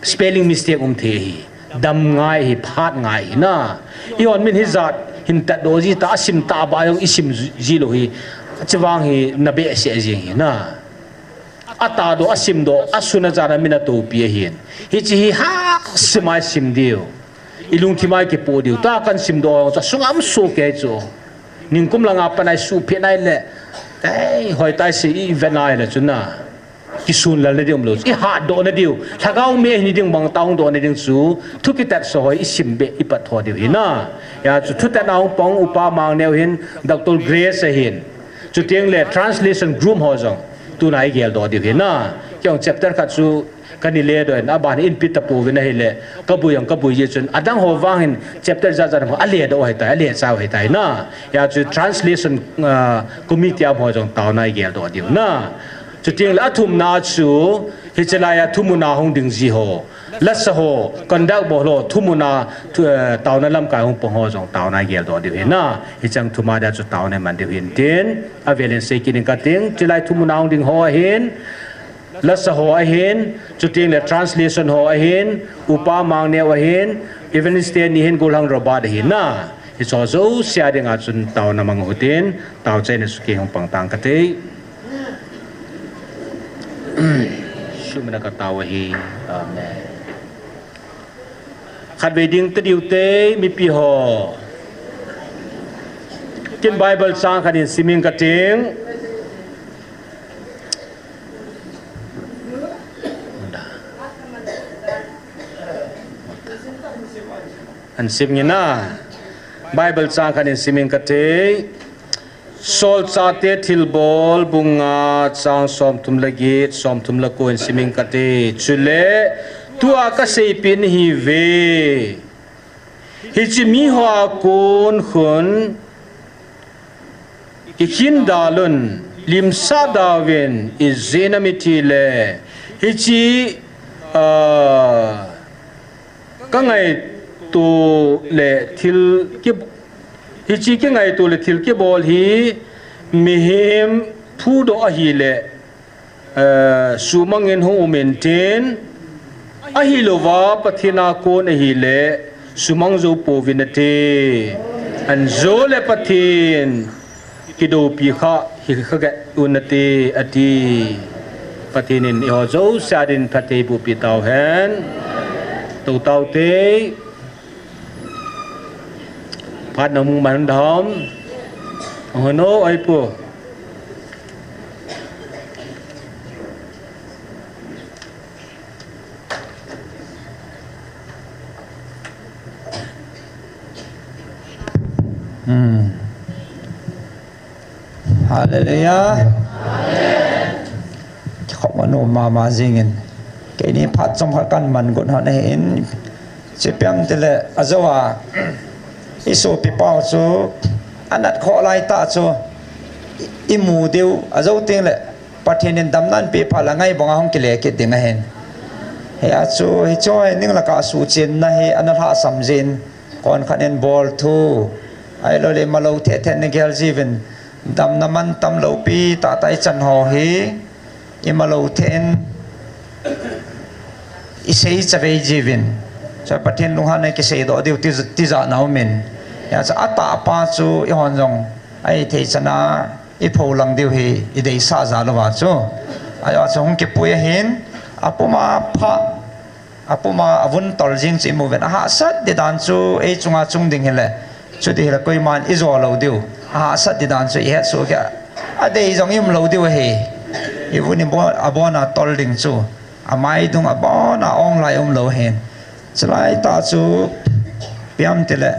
Spelling mistake um thei ahi. Dam ngai ahi, phat ngai ahi na. Eihon min hijat hin tatdoh ji ta, asim tah ba jong i sim ji lou hi. Chuvang hi na behseh jeng ahi na. Atahdoh, asimdoh, asun ajat a min atopi ahin. Hiche hi hahsa mai sim diu. I lungthim a i kipoh diu. Tua kan simdoh chu asunga um soh kei chu. Nikum langa pat a i suhphet nai le. Ei, hoitai sei i vet nai le chu na. Kisun lal na ding um lou chu. I hatdoh na diu. Lhagao mei hi ni ding bang tah hung doh na ding chu. Thu kitatsa ho i sim be i pat tho diu ahi na. Hijeh chun thutan a hung pang Upa Mangneo hin, Doctor Grace ahin. Chuteng le translation group ho jong. Tuna i geldoh diu ahi na. Kei jong chapter khat chu Kani ledoh in, aban in pi tapouvin ahile, kabui ang kabui ji chun, adang ho vang hin chapter jat jat ho, aledoh u ahitai, alechai u ahitai na. Hijeh chun translation, ah, committee a ho jong taona i geldoh diu na. Chuteng le athumna chu, hiche lai a thumun a hung ding ji ho. Lasa ho, conduct bol ho, thumun a, thu, eh, taona lamkai hung pang ho jong taona i geldoh diu ahi na. Hiche thum a dia chu taona i man diu ahin tin, avel in sei kit ing kating, hiche lai thumun a hung ding ho ahin, Lasa ho ahin, chuteng le translation ho ahin, Upa Mangneo ahin, Evangelist teni hin Gollhang Robert ahin na. Hiche jouse a dinga chun taona mang utin, taochaina sukeh hung pang tang kate. Sumina katao ahi. Amen. Khatvei ding tadiu te, mipi ho. Ken Bible chang khat in siming kating. An sim ngin a. Bible chang khat in siming kate. Solchahte Thilbol bung nga chang somthum le get, somthum le ko in siming kate. Chule, tua kaseipeh nahiuve. Hiche miho a kon khun, kikhin dalun, limsah dauvin, ijeh inem itile, hiche, ah, kangaito le thil ki, hiche kingaito le thil kibol hi, mihem phudoh ahile, eh, sumangin hung um intin, ahilouva Pathen a kon ahile, sumang jou pouvin ati. Anjo le Pathen kidoupi kha hi kha get un ati, ati. Pathen in eiho jouse a din phatthei boh peh tauhen. Tou taute. Phat na mu man dam. Hono ai pu. Hmm. Hallelujah. Kikhop manu mama jingin. Keini phat chomkhat kaman got hon ahin. Chipiam tile ajou a. Isopi pau chu. Anat kho lai ta chu. I, imu diu. Ajou teng le. Pathen in damna anpeh phat le ngai banga hung kile kit ding ahin. Hia chu, hiche hi ning laka suhchenna hi ana lhahsam jin. Kon khat in bol thu. Ahilou le imalou theh theh in igel jiuvin. Damna mantam loupi tahtah ichan ho hi. Imalou theh in. Isei chavei jiuvin. Chu Pathen lunghanna kiseidoh diu ti, tijat na umin. Hia chu atahpa chu eihon jong. Ahithei chana. Ipholang diu hi, ideisah jal uva chu. Ajeh chu hung kipui ahin, apuma pha, apuma avun tol jing chu imu uvin, ahahsat di dan chu, ei chunga chung ding hile, chuti hile koiman ijo lou diu, ahahsat di dan chu ihet soh kei, adei jong ium lou diu ahi, ivun ibon, abona tol ding chu, amai dung abona ong lai um lou ahin. Chulai tah chu, piam tile,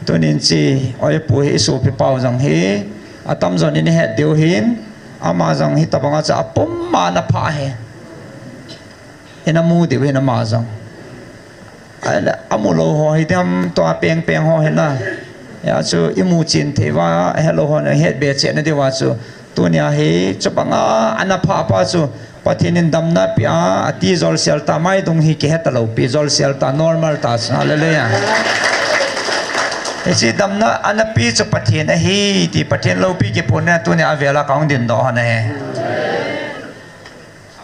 Tunin chi, oipu hi isopi pau jong hi, atamjon in ihet diu hin, ama jong hitabanga chu apum ma ana pha hi. Ina mu diu hin ama jong. Ahile, amu lou ho hi diam tua peng peng ho hi na. Hia chu imu chin thei uva, helou ho na het be cheh na diu va chu. Tunia hi, chubanga ana pha pa chu, Pathen in damna apeh a, ati jolsel ta, maidung hi kihe talou pi, jolsel ta, normal ta, hallelujah. Hiche damna ana pe chu Pathen ahi, ti Pathen loupi kiphonna tunia avela kahung dingdoh hon ahi.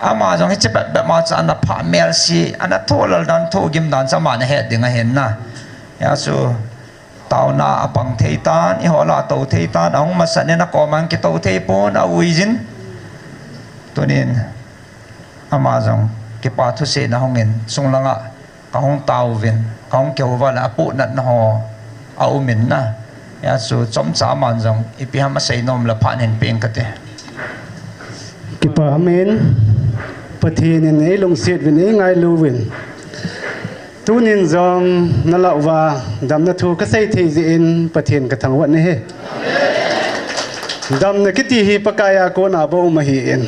Ama jong hiche bep bep ma chu ana pha melsi, ana thoh lal dan, thoh gim dan chu ama ana het ding ahin na. Hia chu, Taona apang thei tan, eiho lah a tou thei tan, ahung masat in akom a kitou thei pon, aui jin. Tunin, ama jong, kipa thusei na hung in, sung langa, kahung tao uvin, kahung kihou uva le, apohnat na ho, aum in na. Hia chu, chomcha aman jong, ipi ham asei nom le phat hin peng kate. Kipa ham in, Pathen in eilungset uvin, eingailu uvin. Tunin jong nalah uva, damna thu kasei thei jeh in Pathen kathangvah nahi. Damna kiti hi Pakai a kona bou um ahin.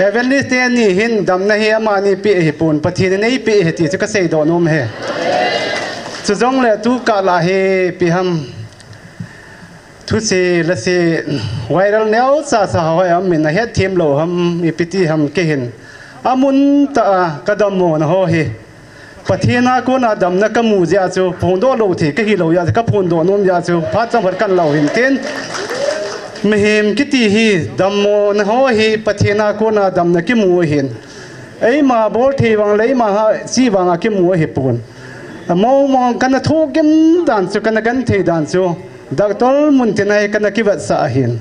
Evangelist teni hin damna hi amani peh ahipon, Pathen in eipeh ahi ti chu kaseidoh nom ahi. Chujongle tukah lah hi ipi ham. Thuse lase viral neocha sa ho aum in ahet them lou ham, ipi ti ham kei hin. Amun tah a kadammo na ho hi. Pathen a kona damna kamu jeh a chu, phongdoh lou thei kahi lou jeh a chu, kaphondoh nom jeh a chu, phat chomkhat kanlah u hin tin. Mihem kiti hi dammo na ho hi, Pathen a kona damna kimu ahin. Eima bol thei vang le eima ha, chi vang a kimu ahipon. Mong mong kana thugim dan chu, kana genthei dan chu, Doctor Muntin a hi kana kivetsah ahin.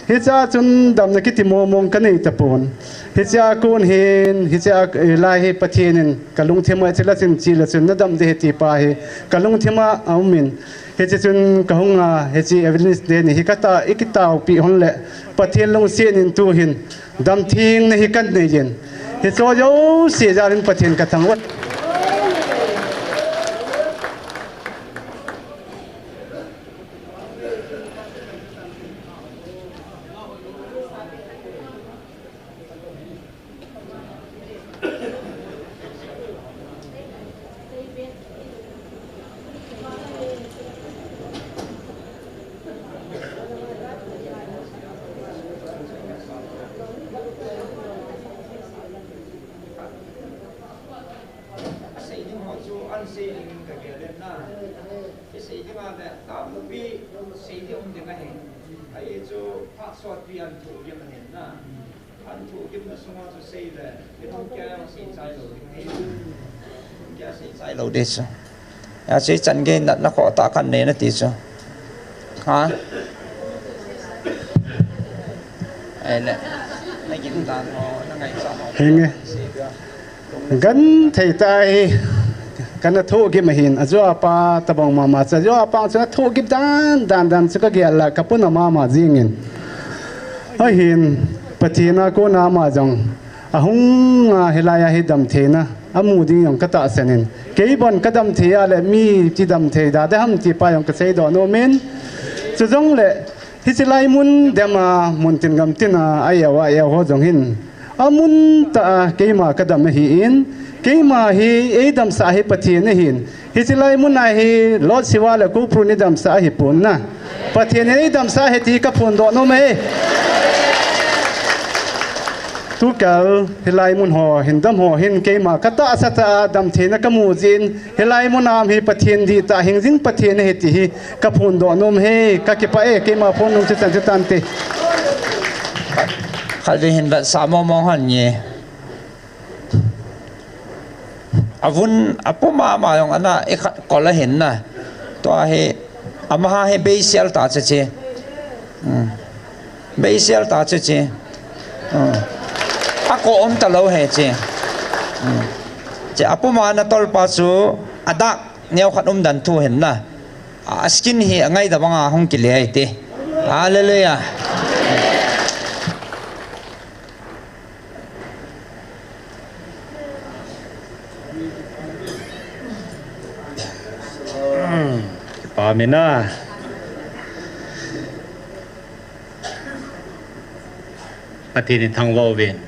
Hichea chun damna kiti mong mong kanei tapon. Hichea kon hin, hichea, eh, lai hi Pathen in kalungthim a chila chin chila chun nadam ding ahi ti pa hi kalungthim a aumin. Hiche chun kahunga, hiche evangelist te ni hi kata, ikitaopi hon le Pathen lungset in tuhin damtheina hi kanei jin. Hiche jouse jal in Pathen kathangvah. Asei ding ho chu an sei ding ka gel le na. Isei ding a le, tamupi sei ding um ding ahi. Ahi chu phat sotpi an thu ding ahi na. An thu ding na sunga chu sei le, i thu kya yang sei chai lo ding ahi. Kya sei chai lo ding chu. Ya sei chan gei na, na kho ta kan ne na ti chu. Ha? Ai le. Na gim dan ho, na ngai cha ho. Henge. Genthei tah hi kana thugim ahin, ajo apa tabang mama chu, ajo apa chu ana thugim dan, dan, dan chu kagel a, kapuna mama jingin. Ahin, Pathen a kona ama jong ahunga hilai a hi damtheina amu ding jong katahsan in. Kei bon kadamthei a le mi chi damthei da, da ham ti pa jong kasei doh nom in. Chujongle, hiche lai mun dem a, mun tin gam tin a, a eo a, a eo ho jong hin. Amun tah a, keima kadam ahin, keima hi eidamsah hi Pathen ahin. Hiche lai mun a hi, Lord Shiva le Koupru in eidamsah ahipon na. Pathen in eidamsah ahi ti kaphondoh nom e. Tukal, hilai mun ho, hin dam ho, hin keima katahsa tah a, damtheina kamu jin, hilai mun a um hi Pathen dihtah hing jing Pathen ahi ti hi kaphondoh nom e, kakipah e, keima phon nung chu tan chu tante. Khat vei hin vetsah mong mong hon nge. Avun, apuma ama jong ana, ikhat kol ahin na. Tua hi, amaha hi beisial ta chu chi. Hmm. Beisial ta chu chi. Hmm. Ako um talou he chi. Hmm. Chi apuma na tolpa chu, adak. Neo khat um dan thu hin na. A skin hi angai da banga hung kile ai ti. Hallelujah. Pamina. Pathen in thangvah uvin.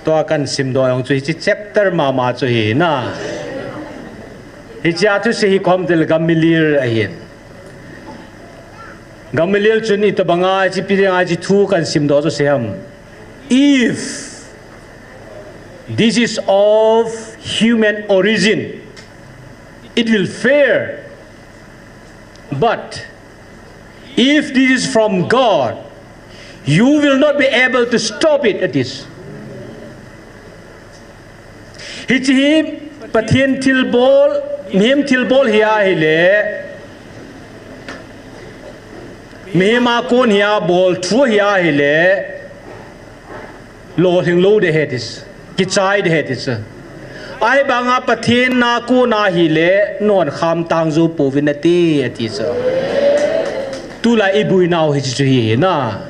Tua kahin simdoh jong chu hiche chapter mama chu hi na. Hiche a thusei hi kom til Gamaliel ahin. Gamaliel chun itobanga hiche pi dinga hiche thu kahin simdoh chu sei ham. If this is of human origin, it will fail. But if this is from God, you will not be able to stop it at this. Hiche hi Pathen thilbol, mihem thilbol hi ahile, mihem a kon hi abol thu hi ahile, lolhing lou ding ahi ti chu. Kichai ding ahi ti chu. Ahivanga Pathen a kon ahile, non kham tang jou pouvin ati, ati chu. Tulai ibuinau hiche chu hi na.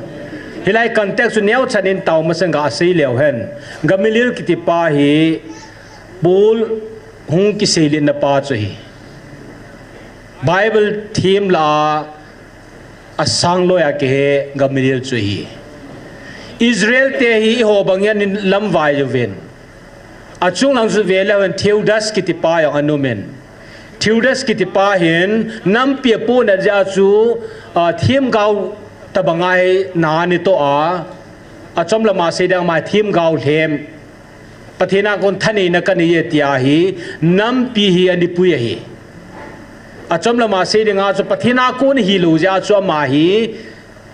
Hilai context chu neocha in tao masang gasei leu hen. Gamaliel kiti pa hi, Paul hung kiseiletna pa chu hi. Bible them lah a asang loi a kihe Gamaliel chu hi. Israel te hi eiho bang hin alamvai uvin. Achung lang chu ve leu hen Theudas kiti pa jong ana um in. Theudas kiti pa hin nampi apohnat jeh a chu, a, themgao tobang a hi na ana toh a. Achom lam a sei ding a ama themgao lhem. Pathen a kon thaneina kanei e tia hi, nampi hi ana pui ahi. Achom lam a sei ding a chu Pathen a kon hilou jeh a chu ama hi,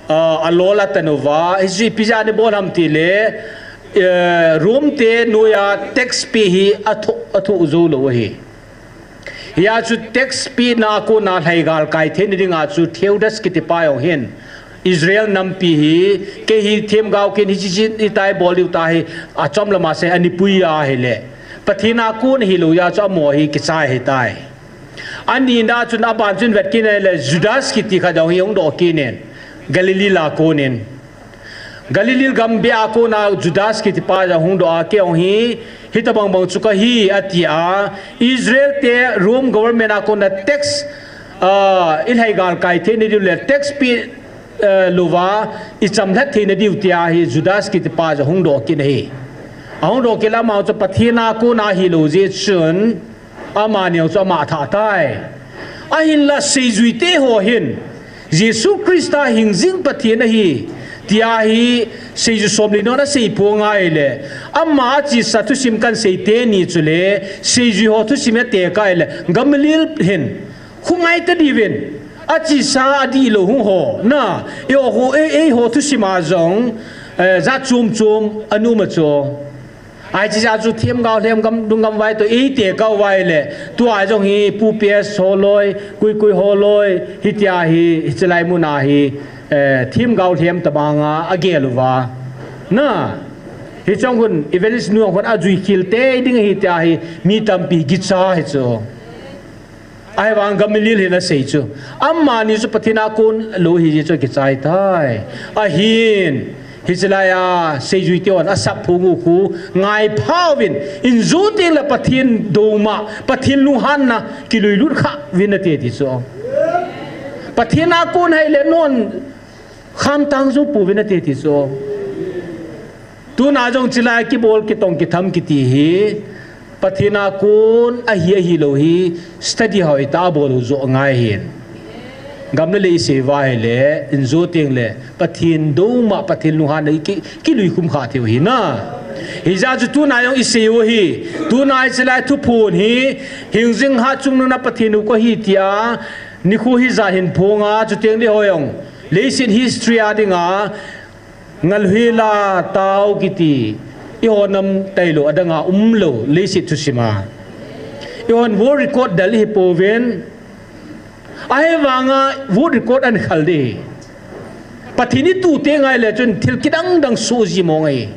a, alol atan uva, hichu ipi jeh a ana bol ham tile, Eh, Rome te noiya tax pay hi athoh, athoh jou lou ahi. Hia chu tax pay na a kona lhaigal kai theina dinga chu Theudas kitipa jong hin Israel nampi hi, kei hi themgao kin hichi chi hitia bol diu tahi, achom lama sei anipui ahile, Pathen a kon hilou jeh a chu amaho hi kichai ahitai. Anina chun aban chun vet kit in ahile Judas kiti khat jong hi hung doh kit in, Galilee a konin. Galilee gam beh a kona Judas kitipa jong hung doh a, kei jong hi hitobang bang chu kahi atia, Israel te Rome government a kona tax, ah, ilhaigal kai theina diu le tax pay, eh, louva ichamlhat theina diu tia hi Judas kitipa jong hung doh kit in ahi. Ahung doh kit le amaho chu Pathen a kona hilou jeh chun, amani jong chu ama athah tai. Ahinla seijuite ho hin, Jesu Christa hingjing Pathen ahi, tia hi seijui somli non asei ponga ahile, ama achesa thusim kahin sei teni chule, seijui ho thusim atekah ahile, Gamaliel hin, khongai tadiuvin, achesa adihlou hung ho, na, eiho, ei, eiho thusim a jong, eh, jat chom chom ana um a chu. Hiche jeh a chu themgao lhem gamdung gamvai toh eitekah uva ahile, tua jong hi Pu P S holoi, Kuikui holoi, hitia hi, hiche lai muna hi, eh, themgao lhem tobanga agel uva. Na, hiche jong hin Evangelist nu jong hin ajui khel tei ding ahi tia hi, mi tampi kicha hi chu. Ahivang Gamaliel hin asei chu, amani chu Pathen a kon lou ahi jeh chun kichai tai. Ahin, hiche laiya seijuite hon asap phung u khu ngaipha uvin, injo tengle Pathen douma, Pathen lunghanna kilui lut kha uvin ati ti chu. Pathen a kon ahile non khamtang jou pouvin ati ti chu. Tuna jong hiche lai kibol kitong kitham kiti hi, Pathen a kon ahi ahilou hi, study hoitah a bol u joh ngai ahin. Gam le lei isei uva ahile, injo tengle Pathen douma, Pathen lunghanna ki, kilui khum kha thei u ahi na. Hijeh a chu tuna jong isei u ahi, tuna hiche lai thuphon hi, hingjing hatchungnung a Pathen u kahi tia, nikho hijat hin phonga, chuteng le hoi jong, leiset history a dinga, Ngalhela tao kiti, eiho nam tailou adanga umlou, leiset thusim a. Eihon world record del ihi pouvin, ahivanga world record ahin khel ding. Pathen itoh teng ahile chun thil kidang dang soh ji mong ahi.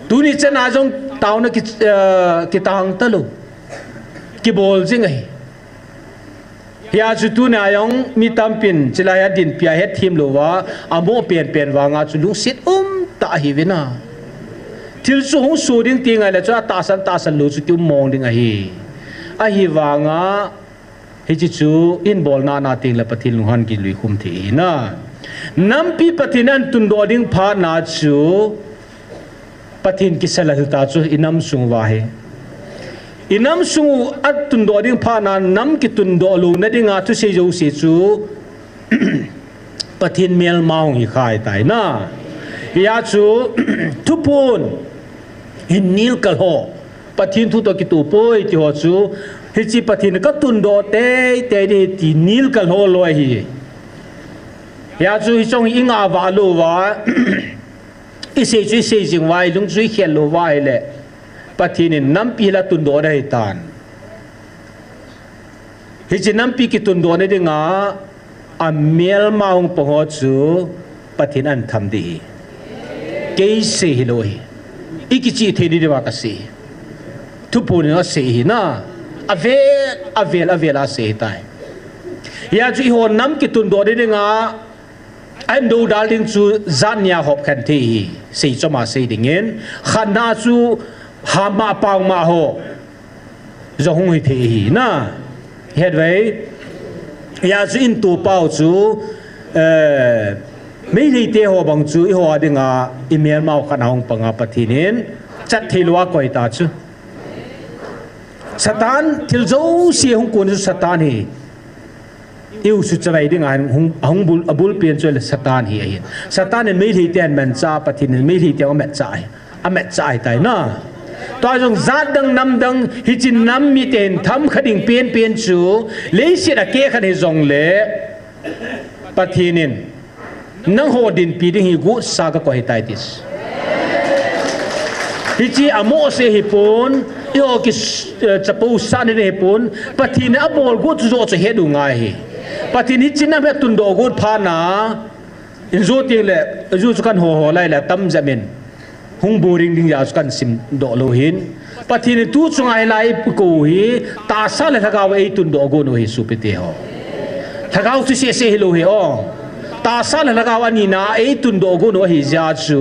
Tuni chan a jong taona ki, eh, kitang talou. Kibol jing ahi. Hia chu tuna jong mi tampin hiche laiya dinpi a hethem louva, amo penpen vanga chu lungset umtah ahiuvin a. Thil chu hung soh ding ti ngaile chu atahsan tahsan lou chu kium mong ding ahi. Ahivanga, hiche chu ihin bolna na tengle Pathen lunghan kilui khum thei ahi na. Nampi Pathen in ahin tundoh ding phat na chu, Pathen kisa lal ta chu inam sung uva ahi. Inam sung u atundoh ding phat na, nam kitundoh louna dinga thusei jouse chu Pathen melma hung hi kha ahitai na. Hia chu thuphon hin nilkal ho, Pathen thu toh kitoh poi ti ho chu, hiche Pathen katundoh teitei ding ahi ti nilkal ho loi ahi. Hia chu hiche hi ingah vah louva, isei chu isei jing uva, ilung chu ikhel lou uva ahile, Pathen in nampi hi la tundoh na ahitan. Hiche nampi kitundoh na dinga, amelma hung pang ho chu Pathen in ahin tham ding ahi. Kei sei hilou ahi. Ikichih thei ding diuva kasei. Thuphon in asei ahi na. Avel, avel, avel a asei ahitai. Hia chu eiho nam kitundoh na dinga, ahin doudal ding chu jat ni a hop khen thei ahi, sei chom a sei dingin, khatna chu hama pangma ho jong hung hithei ahi na. Hetve, hia chu ihin topau chu, eh, Meitei te ho bang chu eiho a dinga imelmau khatna hung panga Pathen in chat thei lou a koi ta chu. Satan thil jouse hung kon chu Satan ahi. Iu suchavai dinga hung, ahung bul, abulpen chu le Satan hi ahin. Satan in Meitei te ahin manchah, Pathen in Meitei te ahin amatchah ahi. Amatchah ahitai na. Tua jong jat dang nam dang hiche nam mite hin thamkha ding penpen chu leiset a kehkhat hijongle Pathen in nangho dinpi ding hi gotsa kakoi ahitai ti. Hiche amoh se hipon, eiho ki, eh, chapo sah ni hipon, Pathen in abol got chu joh chu het u ngai ahi. Pathen in hiche nam hi atundoh got phat na, in jo teng le, ju chu kan ho ho lai le, tam jep in. Hung boring ding jeh a chu kan simdoh lou hin. Pathen in tu chunga hilai ikou hi, tahsa le lhagao a eitundoh got u ahi sopi teho. Lhagao chu seh seh hilou hi o. Tahsa le lhagao anina a eitundoh got u ahi jeh a chu,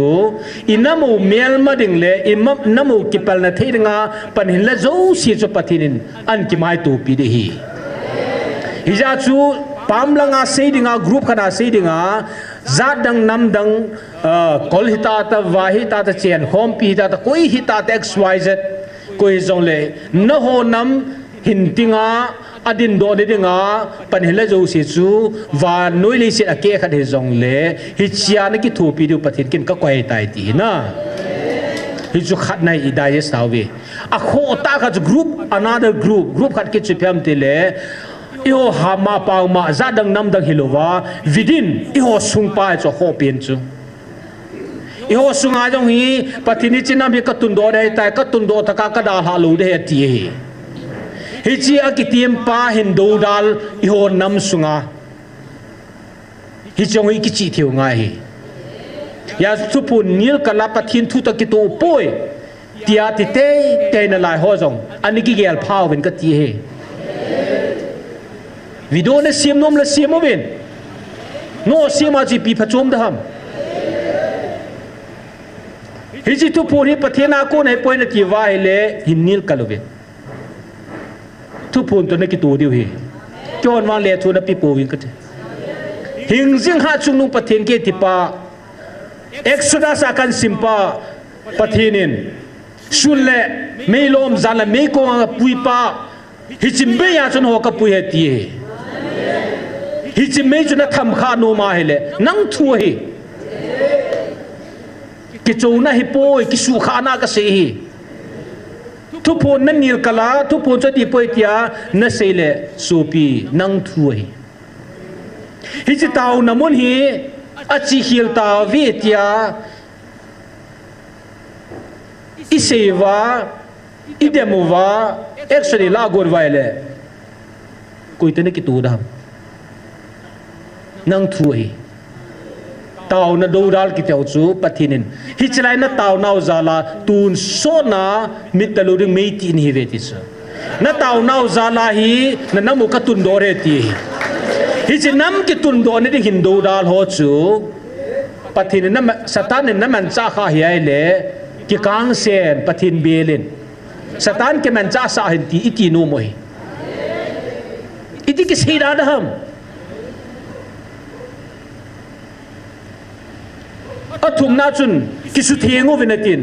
inam u melma ding le, inam u kipelna thei dinga, pan hinla jouse chu Pathen in ahin kimaitopi ding ahi. Hijeh a chu, pam langa sei dinga, group khat a sei dinga, jat dang, nam dang, ah, kol hita ta, vai hita ta, chenkhompi hita ta, koi hita ta, X Y Z, koi hijongle, nangho nam hin dinga, adindoh ni dinga, pan hinla jouse chu, vannoi leiset a keh khat hijongle, hichea nakithopi diu Pathen kin kakoi tai ti hi na. Hichu khat nahi i digest tauve. Akhoh tah khat chu group, another group, group khat kit chu ipi ham tile, eiho hama paoma, jat dang nam dang hilouva, within, eiho sungpa chu akhoh pen chu. Eiho sunga jong hi, Pathen in hiche nam hi katundoh ding ahitai, katundoh tah a kadalhah lou ding ahi ati ahi. Hiche akitem pa hin doudal eiho nam sunga. Hiche jong hi kichih theiu ngai ahi. Hijeh a Thuphon nilkal a Pathen thu toh kitoh poi, tia ti teitei nalai ho jong, ana kigel pha uvin kati ahi. Video nasem nom le sem uvin. Nasem a chu ipi phachom ding ham. Hiche Thuphon hi Pathen a kon ahipoi nati uva ahile, hin nilkal uvin. Thuphon toh nakitoh diu ahi. Keihon vang lethuh nape pouvin kati. Hingjing hatchungnung Pathen kiti pa, Exodus a kahin sim pa, Pathen in, sun le meilom, jan le meikong a kapui pa, hiche mei a chun nangho kapui ahi ati ahi. Hiche mei chu natham kha nom ahile, nang thu ahi. Kichouna ahipoi, kisuhkhahna kasei ahi. Thuphon nanilkal a, Thuphon chu adih poi tia nasei le, sopi, nang thu ahi. Hiche taona mun hi, achekhel tauve tia, isei uva, idem uva, action ilah got uva ahile, koi toh nakitoh ding ham. Nang thu ahi. Taona doudal kiti ho chu Pathen in, hiche lai nataonau jal a tonsot na mit talou ding mei ti nahiuve ti chu. Nataonau jal a hi nanam u katundoh ding ahi ti ahi. Hiche nam kitundoh na ding hin doudal ho chu Pathen in nama-, Satan in namanchah kha ahile, kikangsen, Pathen bel in, Satan kimanchah sah in ti iti nom u ahi. Iti kisei da ding ham. Athumna chun, kisutheng uvin atin.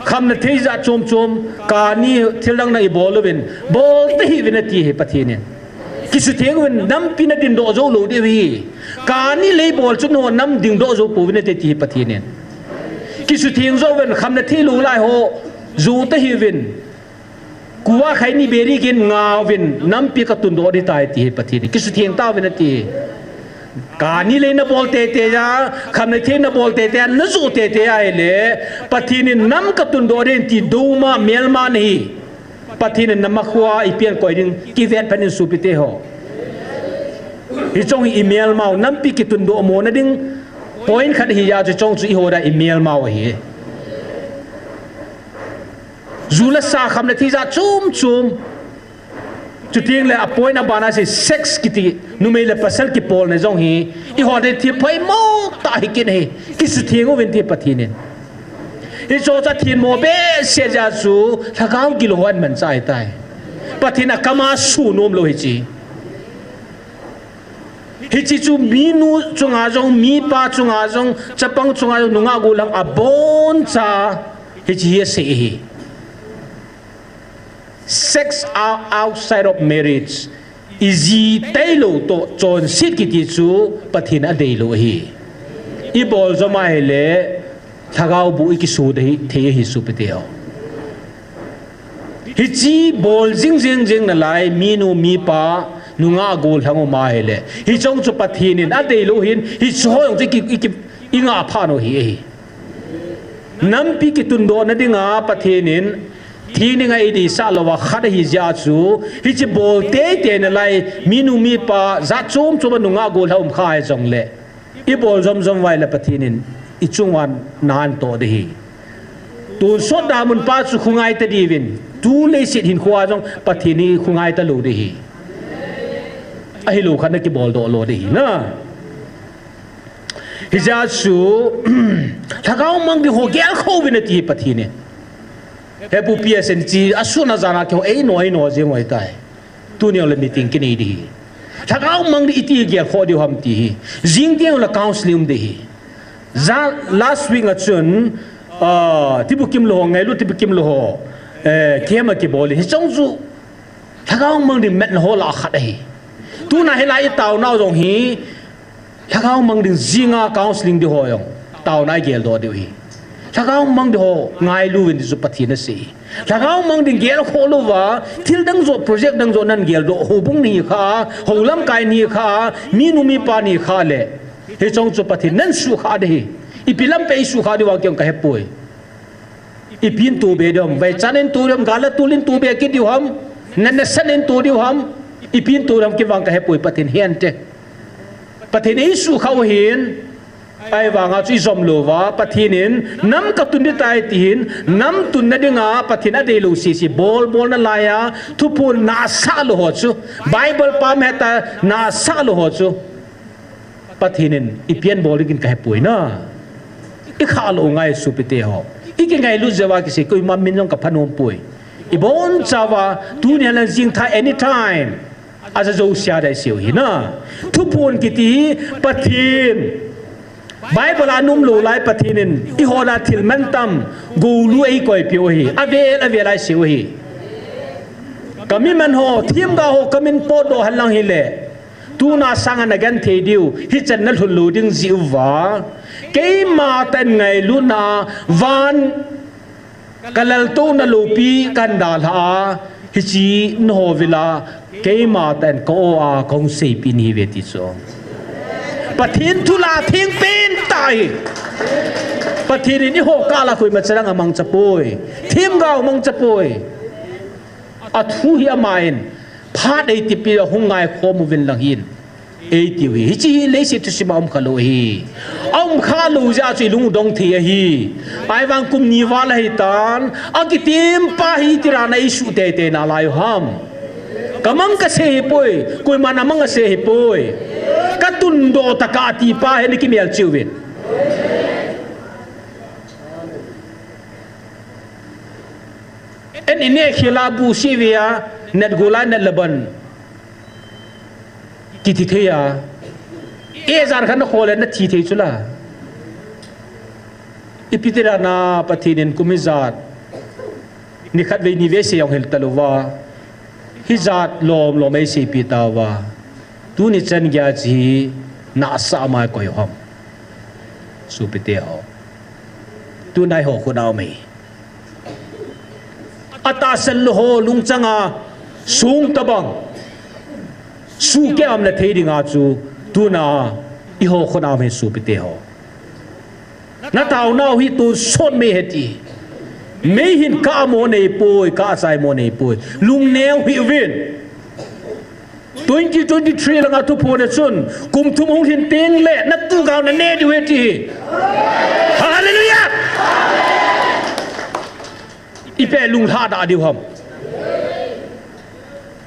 Khamna thei jat chom chom, kani thildang na ibol uvin, bol tahih uvin ati ahi Pathen in. Kisutheng uvin, nampi nadingdoh jou lou diu ahi. Kani le ibol chun nangho nam dingdoh jou pouvin ati ahi Pathen in. Kisutheng jou uvin, khamna thei lou lai ho, jou tahih uvin. Kua khaini beri gin ngauvin, nampi katundoh ding ahitai ati ahi Pathen in. Kisutheng tauvin ati ahi. Kani le nabol teitei a, khamna thei nabol teitei a, najou teitei a ahile, Pathen in nam katundoh ding ti douma, melma nahi. Pathen in namakhoa ipi ahin koi ding, kivet phat in sopi teho. Hiche jong hi imelmau, nampi kitundoh mo na ding, point khat ahi a, hiche jong chu eiho dia imelmau ahi. Ju le sa khamna thei jat chom chom. Chuteng le a point abana chu sex kiti, numei le pasal kipolna jong hi, eiho dia thil phaimo tah ahi kit ahi, kisutheng uvin ati Pathen in. Hiche chu athenmo behseh jeh a chu, lhagao gilou ho ahin manchah ahitai. Pathen akam a sunom lou hiche. Hiche chu minu chunga jong, mipa chunga jong, chapang chunga jong, nungah gollhang aboncha, hiche hi asei ahi. Sex ou-, outside of marriage, iji tailou toh chonset kiti chu Pathen in adeilou ahi. Ibol jom ahile, lhagao bu ikiso thei ahi sopi teho. Hiche bol jing jing jing nalai, minu, mipa, nungah gollhang um ahile, hiche jong chu Pathen in adeilou hin, hiche ho jong chu iki, iki, ingah phat u ahi, ahi. Nampi kitundohna dinga Pathen in thingding a eideisah lou a khat ahi jeh chu, hiche bol teitei nalai, minu mipa jat chom chom a nungah gollhang um kha hijongle, ibol jom jom uva ahile Pathen in ichung uva nahin toh ding ahi. Tonsot damun pa chu khongai ta diuvin, tu leiset hinkho a jong Pathen hi khongai talou ding ahi. Ahilou khat na kibol doh lou ding ahi na. Hijeh chu, lhagao mang ding ho gelkhoh uvin ati Pathen in. He pu P S N chi, asun ajan a keiho eino eino jeng u ahitai. Tuni jongle meeting kinei ding ahi. Lhagao mang ding iti gelkhoh diu ham ti ahi. Jing teng le counseling um ding ahi. Ja last week a chun, ah, tibukim lou ho, ngailut tibukim lou ho, eh, camp akibol in. Hiche jong chu, lhagao mang ding metna ho lah a khat ahi. Tuna hilai itaonau jong hi, lhagao mang ding jinga counseling ding ho jong taona igeldoh diu ahi. Lhagao mang ding ho ngailu uvin ti chu Pathen in asei ahi. Lhagao mang ding gelkhoh louva, thil dang joh, project dang joh nan geldoh, houbung ni kha, hou lamkai ni kha, minu mipa ni kha le, hiche jong chu Pathen in nan suhkhah ding ahi. Ipi lampi a eisuhkhah diu vang kei jong kahepoi. Ipi in tobe diu ham, vaichan in tobe diu ham, gal a tul in tobe kit diu ham, natna san in to diu ham, ipi in to diu ham kei vang kahepoi, Pathen in ahen te. Pathen in eisuhkhah u ahin, ahivanga chu ijom louva, Pathen in nam katun ding tai tin, nam tunna dinga Pathen in adeilou sese, bol bol nalai a, thuphon nasah lou ho chu, Bible pam heta nasah lou ho chu. Pathen in ipi abol ding in kahepoi na. Ikhah lou ngai sopite ho. Ikingailut jeh uva kisei koima min jong kaphanom poi. Ibonchauva tuni hen lang jingthah anytime. Aja jousea ding iseiu ahi na. Thuphon kiti hi Pathen. Bible a aum lou lai Pathen in eiho lah a thil mantam goulu eikoipeh u ahi. Avel avel a iseiu ahi. Kami man ho, themgao ho, kamin potdoh henlang hile. Tuna sanga nagenthei diu, hichan nalhun lou ding jeh uva. Keima tah in ngailutna, van kalaltouna loupi kahin dalha a, hiche nangho vil a, keima tah in ka-o a, kahung seipeh nahiuve ti chu. Pathen thu lah a theng pentah ahi. Pathen in eiho kah lah a koima cha dang amangcha poi. Themgao mangcha poi. Athu hi aman, phat eitipeh a hung ngaikhom uvin lang hin, eitiu ahi. Hiche hi leiset thusim a umkha lou ahi. Aumkha lou jeh a chu ilung dong thei ahi. Ahivang kum ni val ahitan, akitempa hi itira na eisuh teitei nalai u ham. Kamang kasei ahipoi, koiman amang asei ahipoi. Katundoh tah a atipa hi nakimelchih uvin. An ineh khel a bu sivia, nat gul a nat laban. Kiti thei a. Ijat khat nakhol le nathi thei chula. Ipi tira na Pathen in kum ijat. Nikhat vei nivei sei jong hel talouva. Hijat lom lom eiseipeh tauva. Tuni chan geiya hiche hi nasah a mai koi u ham. Sopite ho. Tuna eiho khut a um ahi. Atahsan lou ho lungchang a song tobang. Suhkeh a um na thei dinga chu tuna eiho khut a um ahi sopite ho. Nataonau hi tonsot mei ahi ti. Mei hin kah mo neipoi, kah chai mo neipoi. Lungneo hih uvin. Twenty twenty-three langa thuphon a chun, kum thum hung lhin teng le, natu gao naneh diu ahi ti. Hallelujah! Ipi lunglhah dah diu ham.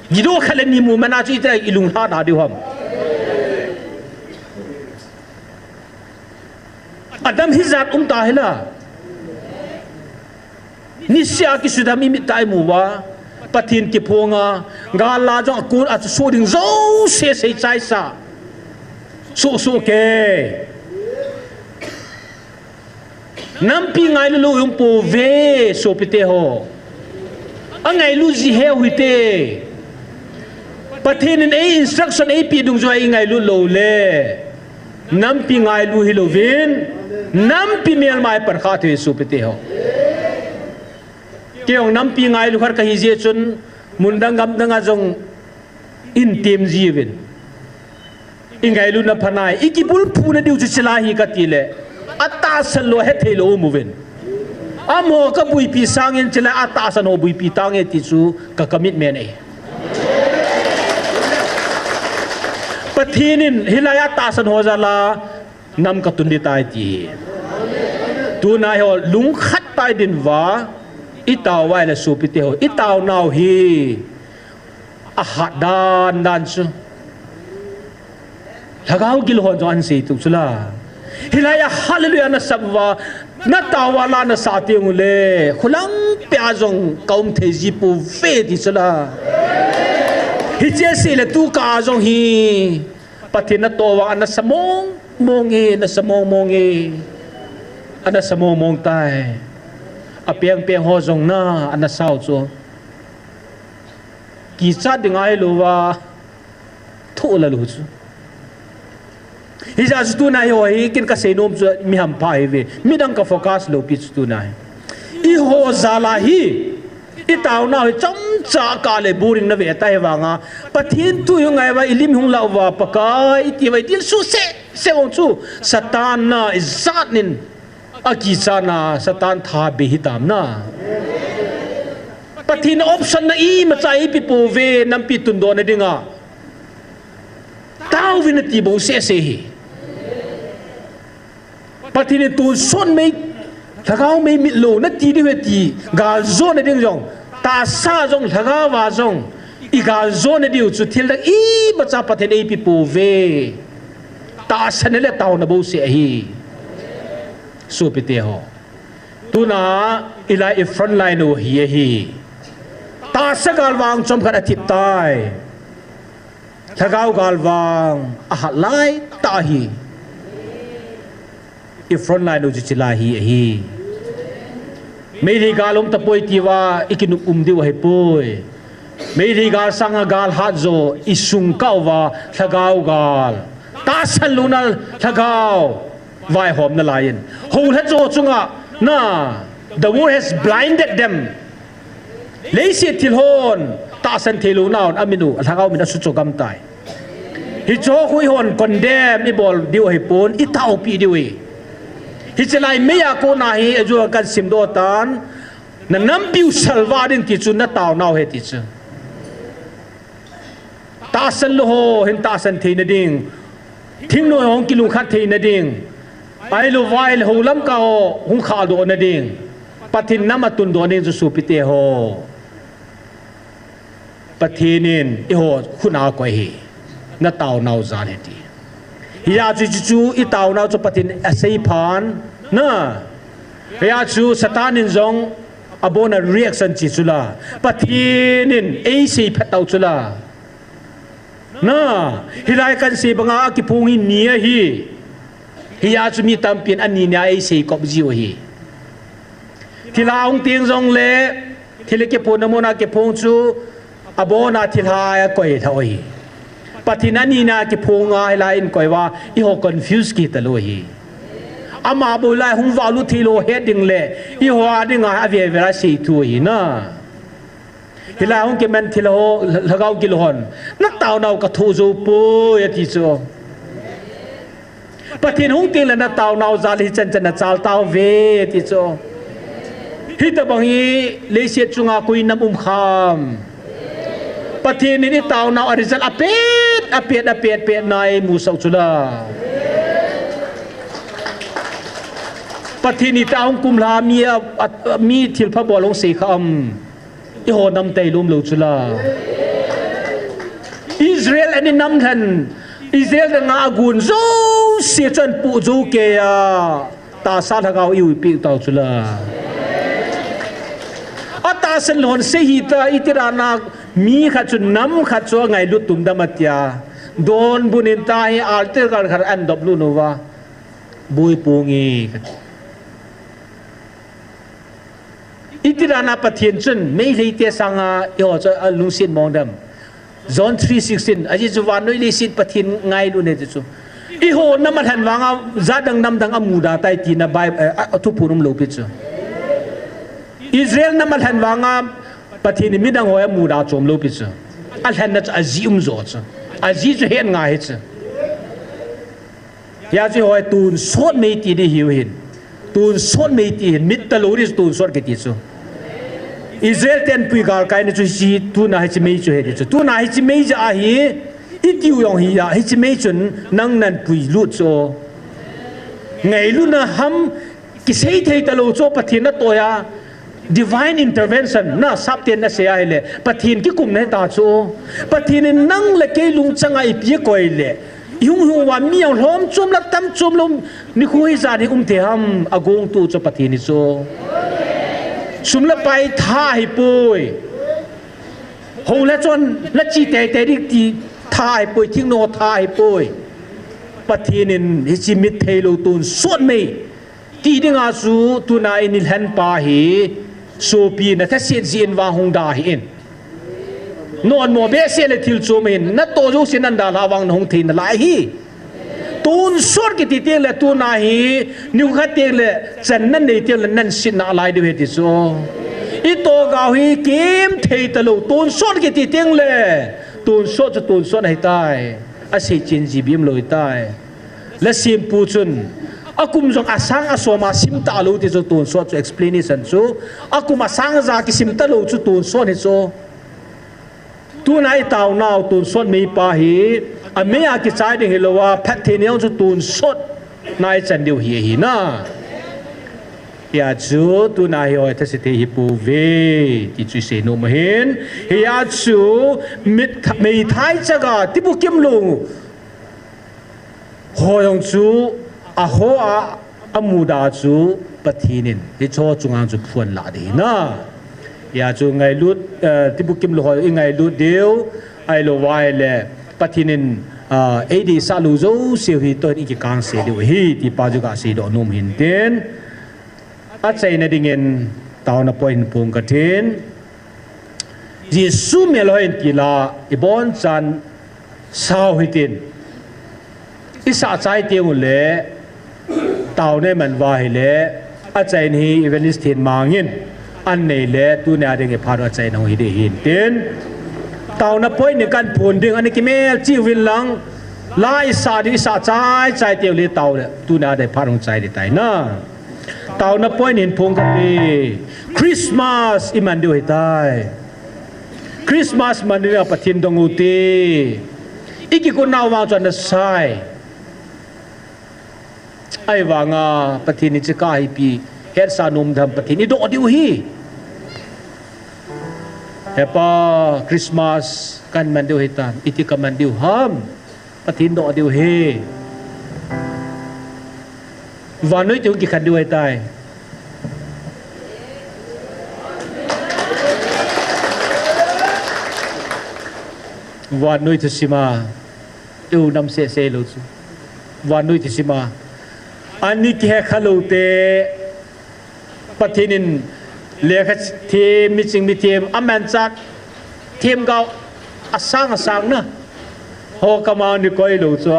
Gidoh khat le ni mu mana chu iti ilunglhah dah diu ham. Adam hijat um ta hila. Nisea kisudam imit a imu uva. Pathen kiphonga. Gal la jong akun a chu so ding jouse seichaisa. So so ke. Nampi ngailu lou um pouve, sopite ho. Angailu ji heu hite. Pathen in ei instruction eipeh dungjuia ingailut lou le. Nampi ngailu hilouvin. Nampi melma ipan kha thei sopite ho. Kei jong nampi ngailu khat kahi jeh chun mun dang gam dang a jong Ihin tem jiuvin. Ingailutna phanai, ikibulphuna diu chu chilai hi kati le. Atahsan lou, hethei lou umuvin. Amaho kabuipi sangin chulai a tahsan ho buipi tange ti chu ka commitment ahi. Pathen in hilai a tahsan ho jal a nam katun ding tai ti. Tuna hi ho lungkhat tah in din uva, itao uva ahile sopite ho, itaonau hi ahat dan dan chu. Lhagao gilhon jong ahin sei tuh chula. Hilai a hallelujah nasap uva, natao uva la nasah teng ule, khulang pia jong kaum thei ji pouve ti chula. Hiche seile tu kah a jong hi Pathen natoh uva anasa mong mong e, anasa mong mong e. Anasa mong mong tai. Apeng peng ho jong na anasau chu. Kichat ding ahilouva, thoh la lou chu. Hijeh a chu tuna hi ho hi, ken kasei nom chu mi hampha hive. Midang ka focus lou pi chu tuna hi. Eiho jal a hi, itaonau hi chomcha kah le boring nave ta hi vanga, Pathen thu hi ngai uva, ilim hung lah uva, Pakai iti uva, idil suh seh seh ong chu, Satan na ijat nin akichat na, Satan tha be hitam na. Pathen in option na imacha eipe pouve, nampi tundoh na dinga. Taovin ati bou seh seh hi. Pathen in tonsot mei, lhagao mei mit lou nati diu ahi ti, galjona ding jong, tahsa jong, lhagao a jong, igaljona diu chu thil dang imacha Pathen in eipe pouve. Tahsan le taona bou seh ahi. Sopite ho. Tuna, hilai i front line u hi ahi. Tahsa galvang chomkhat athip tai. Lhagao galvang ahat lai tah ahi. I front line u chu chulai hi ahi. Meitei gal um tapoi tiuva, ikinop um diu ahipoi. Meitei gal sanga gal hat jo, isung kah uva, lhagao gal. Tahsan louna lhagao. Vaihomna laiyin. Houlhat jo chunga, na, the world has blinded them. Leiset thil hon, tahsan thei louna hon, amin u, alhagao min asuh cho gam tai. Hicho khu eihon condemn ibol diu ahipon, itaopi diu ahi. Hiche lai mei a kona hi, ajo kan simdoh tan, na nampiu salvah ding ti chu, nataonau ahi ti chu. Tahsan lou ho hin tahsan theina ding. Thingnoi ho hung kilungkhat theina ding. Ahilouva ahile houlamkai ho hung khahdoh na ding. Pathen nam atundoh ding chu sopite ho. Pathen in eiho khut a akoi ahi. Nataonau jal ahi ti. Hijeh chun chuchu itaonau chu Pathen in asei phan. Na. Hijeh chun Satan in jong abona reaction chi chula. Pathen in eisei phat tau chula. Na, hilai kahin sei banga akiphong hi ni ahi. Hijeh chun mi tampin ani nia eisei kop jiu ahi. Thilha hung teng jongle, thilha kiphonna muna kiphong chu, abona thilha a koi lhah u ahi. Pathen ani nia kiphonga hilai in koi uva, eiho confuse kit talou ahi. Ama bou lai hung valut theilou het ding le, eiho a dinga ave ave a sei thu ahi na. Hilai hung kiman thilha ho, lhagao gilhon. Nataonau kathoh jou poi ati chu. Pathen hung tengle nataonau jal hichan chan nachal tauve ati chu. Hitobang hi leiset chunga koi nam um kham. Pathen in itaonau a result apet, apet, apet, pet na eimusah u chula. Pathen in ita hung kumlha mi a, a, mi thilpha bol hung sei kha am. Eiho nam tailou umlou chula. Israel ani nam lhen, Israel danga agon jouse chu ahin poh jou keiya. Tahsa lhagao eihuhpi tau chula. Atahsan lhon sei hita, iti dana mi khat chu nam khat chu angailut tum dam atia. Donbut in tahi altar khat khat ahin dop lut uva. Boi ponge. Iti dana Pathen chun, Meiteite sanga, eiho chu alungset mong dam. John three sixteen, ajeh chu vannoi leiset Pathen ngailu ne chu. Eiho nam alhen vanga, jat dang nam dang amuda tai tina Bible, eh, a, a thuphon umlou pi chu. Israel nam alhen vanga, Pathen in midang ho amuda chomlou pi chu. Alhenna chu ajeh um jo chu. Ajeh chu het ngai hi chu. Hijeh chun eiho hi tonsot mei ti ding hiu hin. Tonsot mei ti hin, mit talou ding chu tonsot kiti chu. Israel ten pui galkai na chu hiche, tuna hiche mei chu hiti chu. Tuna hiche mei jeh ahi, itiu jong hi a, hiche mei chun nang nan pui lut chu. Ngailutna ham, kisei thei talou chu Pathen natoh a, divine intervention, na sapten nasei ahile, Pathen kikumna hita chu. Pathen in nang le kei lungchang a ipi akoi le, ihung hung uva mi jong lhom chom le tam chom lou, nikho hijat hi um thei ham, agongtu chu Pathen hi chu. Sum le pai tha ahipoi. Hou le chon le chi teitei ding ti tha ahipoi, thingnoh tha ahipoi. Pathen in hiche mit theilou tonsot mei ti dinga chu tuna in ilhen pa hi, sopi na thaset jeh in vang hung da hih in. Nonmo behseh le thil chom ahin, natoh jouse nan dalha vang nahung thei nalai hi. Tonsot kiti teng le tuna hi, nikhat teng le, chan nanei teng le, nan sitna alai diu ahi ti chu. Itoh gao hi kem thei talou, tonsot kiti teng le, tonsot chu tonsot ahitai. Asei chen ji bim lou ahitai. Lhasempu chun, akum jong asang asom a sim talou ti chu tonsot chu explanation chu. Akum asang aja kisim talou chu tonsot hi chu. Tuna itaonau tonsot mei pa hi, amei a kichai ding hilou a, phatthei neo chu tonsot na ichan diu hi ahi na. Hia chu tuna hi hoi thase thei hi pouve, ti chu isei nom ahin. Hia chu mit, meithai chaga, tibukim lou ho jong chu, aho a, amuda chu Pathen in hicho chunga chu phuan lah ding ahi na. Hia chu ngailut, eh, tibukim lou ho ingailut diu, ahilou vai le Pathen in, ah, eidei sah lou jouse hi toh in ikikang se diu ahi, ti pa chu kasei doh nom ahin tin. Achaina dingin taona point hin phong katin. Jesu melhoi in tila ibonchan sao hitin. Isah chai teng ule taona iman uva ahile, achaina hi Evangelist Thenmang in anei le tunia ding iphat u achaina hung hi ding ahin tin. Taona point ni kahin phong ding, ana kimelchih uvin lang, la isah ding isah chai chai teng ule tao le tunia ding iphat hung chai ding tai na. Taona point hin phong kate. Christmas iman diu ahitai. Christmas man diu a Pathen dong ute. Ikigon nau vang chu ana sai. Ahivanga Pathen in hiche kah hi ipi hetsah nom ding ham, Pathen idoh diu ahi. He Pa, Christmas kahin man diu ahitan, iti kaman diu ham. Pathen doh diu ahi. Vannoi toh kikhen diu ahitai. Vannoi thusim a, eu nam seh seh lou chu. Vannoi thusim a, ani kihe kha lou te, Pathen in lekha them, miching mithem, amanchah themgao asang asang na ho kama ni koi lou chu.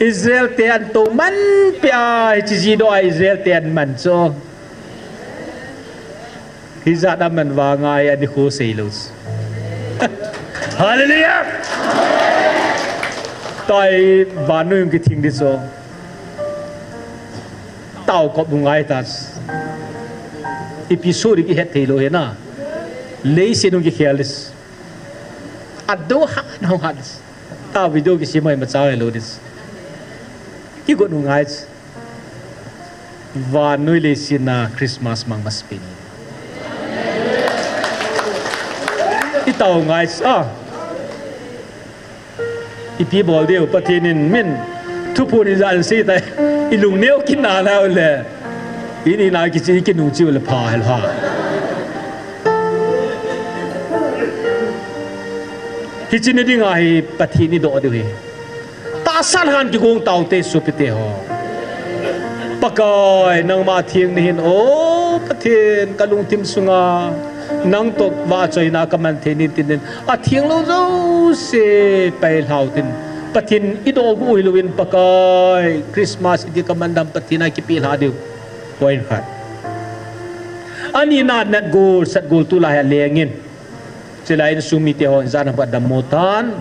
Israel te an tou man peh a, hiche ji doh a Israel te an man chu. Hijat a man vang a, ani khu sei lou chu. Hallelujah! Tua hi vannoi hung kithing ding chu. Tao kop u ngai ta. Ipi soh ding kihet thei lou ahi na. Leiset hung kikhel ding. Ado ha, nao ha ding. Tao video kisem mai ma chao lou ding. Kigot u ngai. Vannoi leiset a Christmas mang masapen. Itao ngai a. Ipi bol diu, Pathen in min thuphon ijat in sei tai. Ilung neo kit na nau le. Ini na kichi kinung chiu le pha hel ha. Hiche ni dinga hi Pathen idoh diu ahi. Tahsa lhan kigong taute sopite ho. Pakai, nangma atheng nahin, o Pathen, kalungthim sunga nang toh vahchoina kaman thei nin tin, atheng lou jouse pailhau tin. Pathen idoh gu hilouvin Pakai, Christmas iti kaman dam Pathen a kipelha diu. Point khat. Anina natgol, satgol tulai a lengin. Chulai insung mite ho, ijat ham khat dammo tan.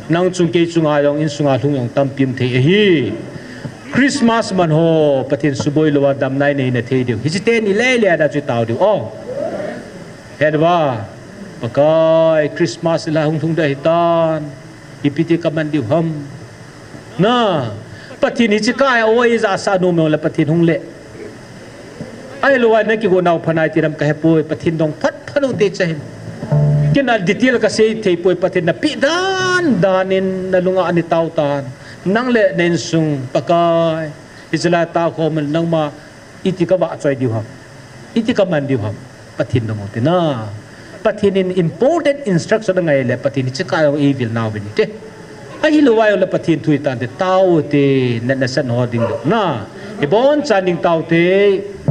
Nang chung kei chunga jong, insunga lhung jong tampi um thei ahi. Christmas man ho, Pathen suboi louva damna inei na thei diu. Hiche teni lele a da chu tao diu. Oh. Hetva. Pakai, Christmas la hung lhung da hitan. Ipi ti kaman diu ham. Na. Pathen hiche kai a oi ja sa nu me le Pathen hung le. Ahilouva na kigo nau phanai ti ram kahepoi, Pathen dong phat phat u te chahin. Kina detail kasei thei poi, Pathen na pi dan dan in na lunga ani tao tan. Nang le na insung Pakai. Hiche la tao khom nangma iti kavah choi diu ham. Iti kaman diu ham. Pathen dong u te na. Pathen in important instruction angai le Pathen hiche kai a eivil nau vin te. Ahilouva le Pathen thu itan te tao te na na san ho ding lo na. Ibon chan ding tao te.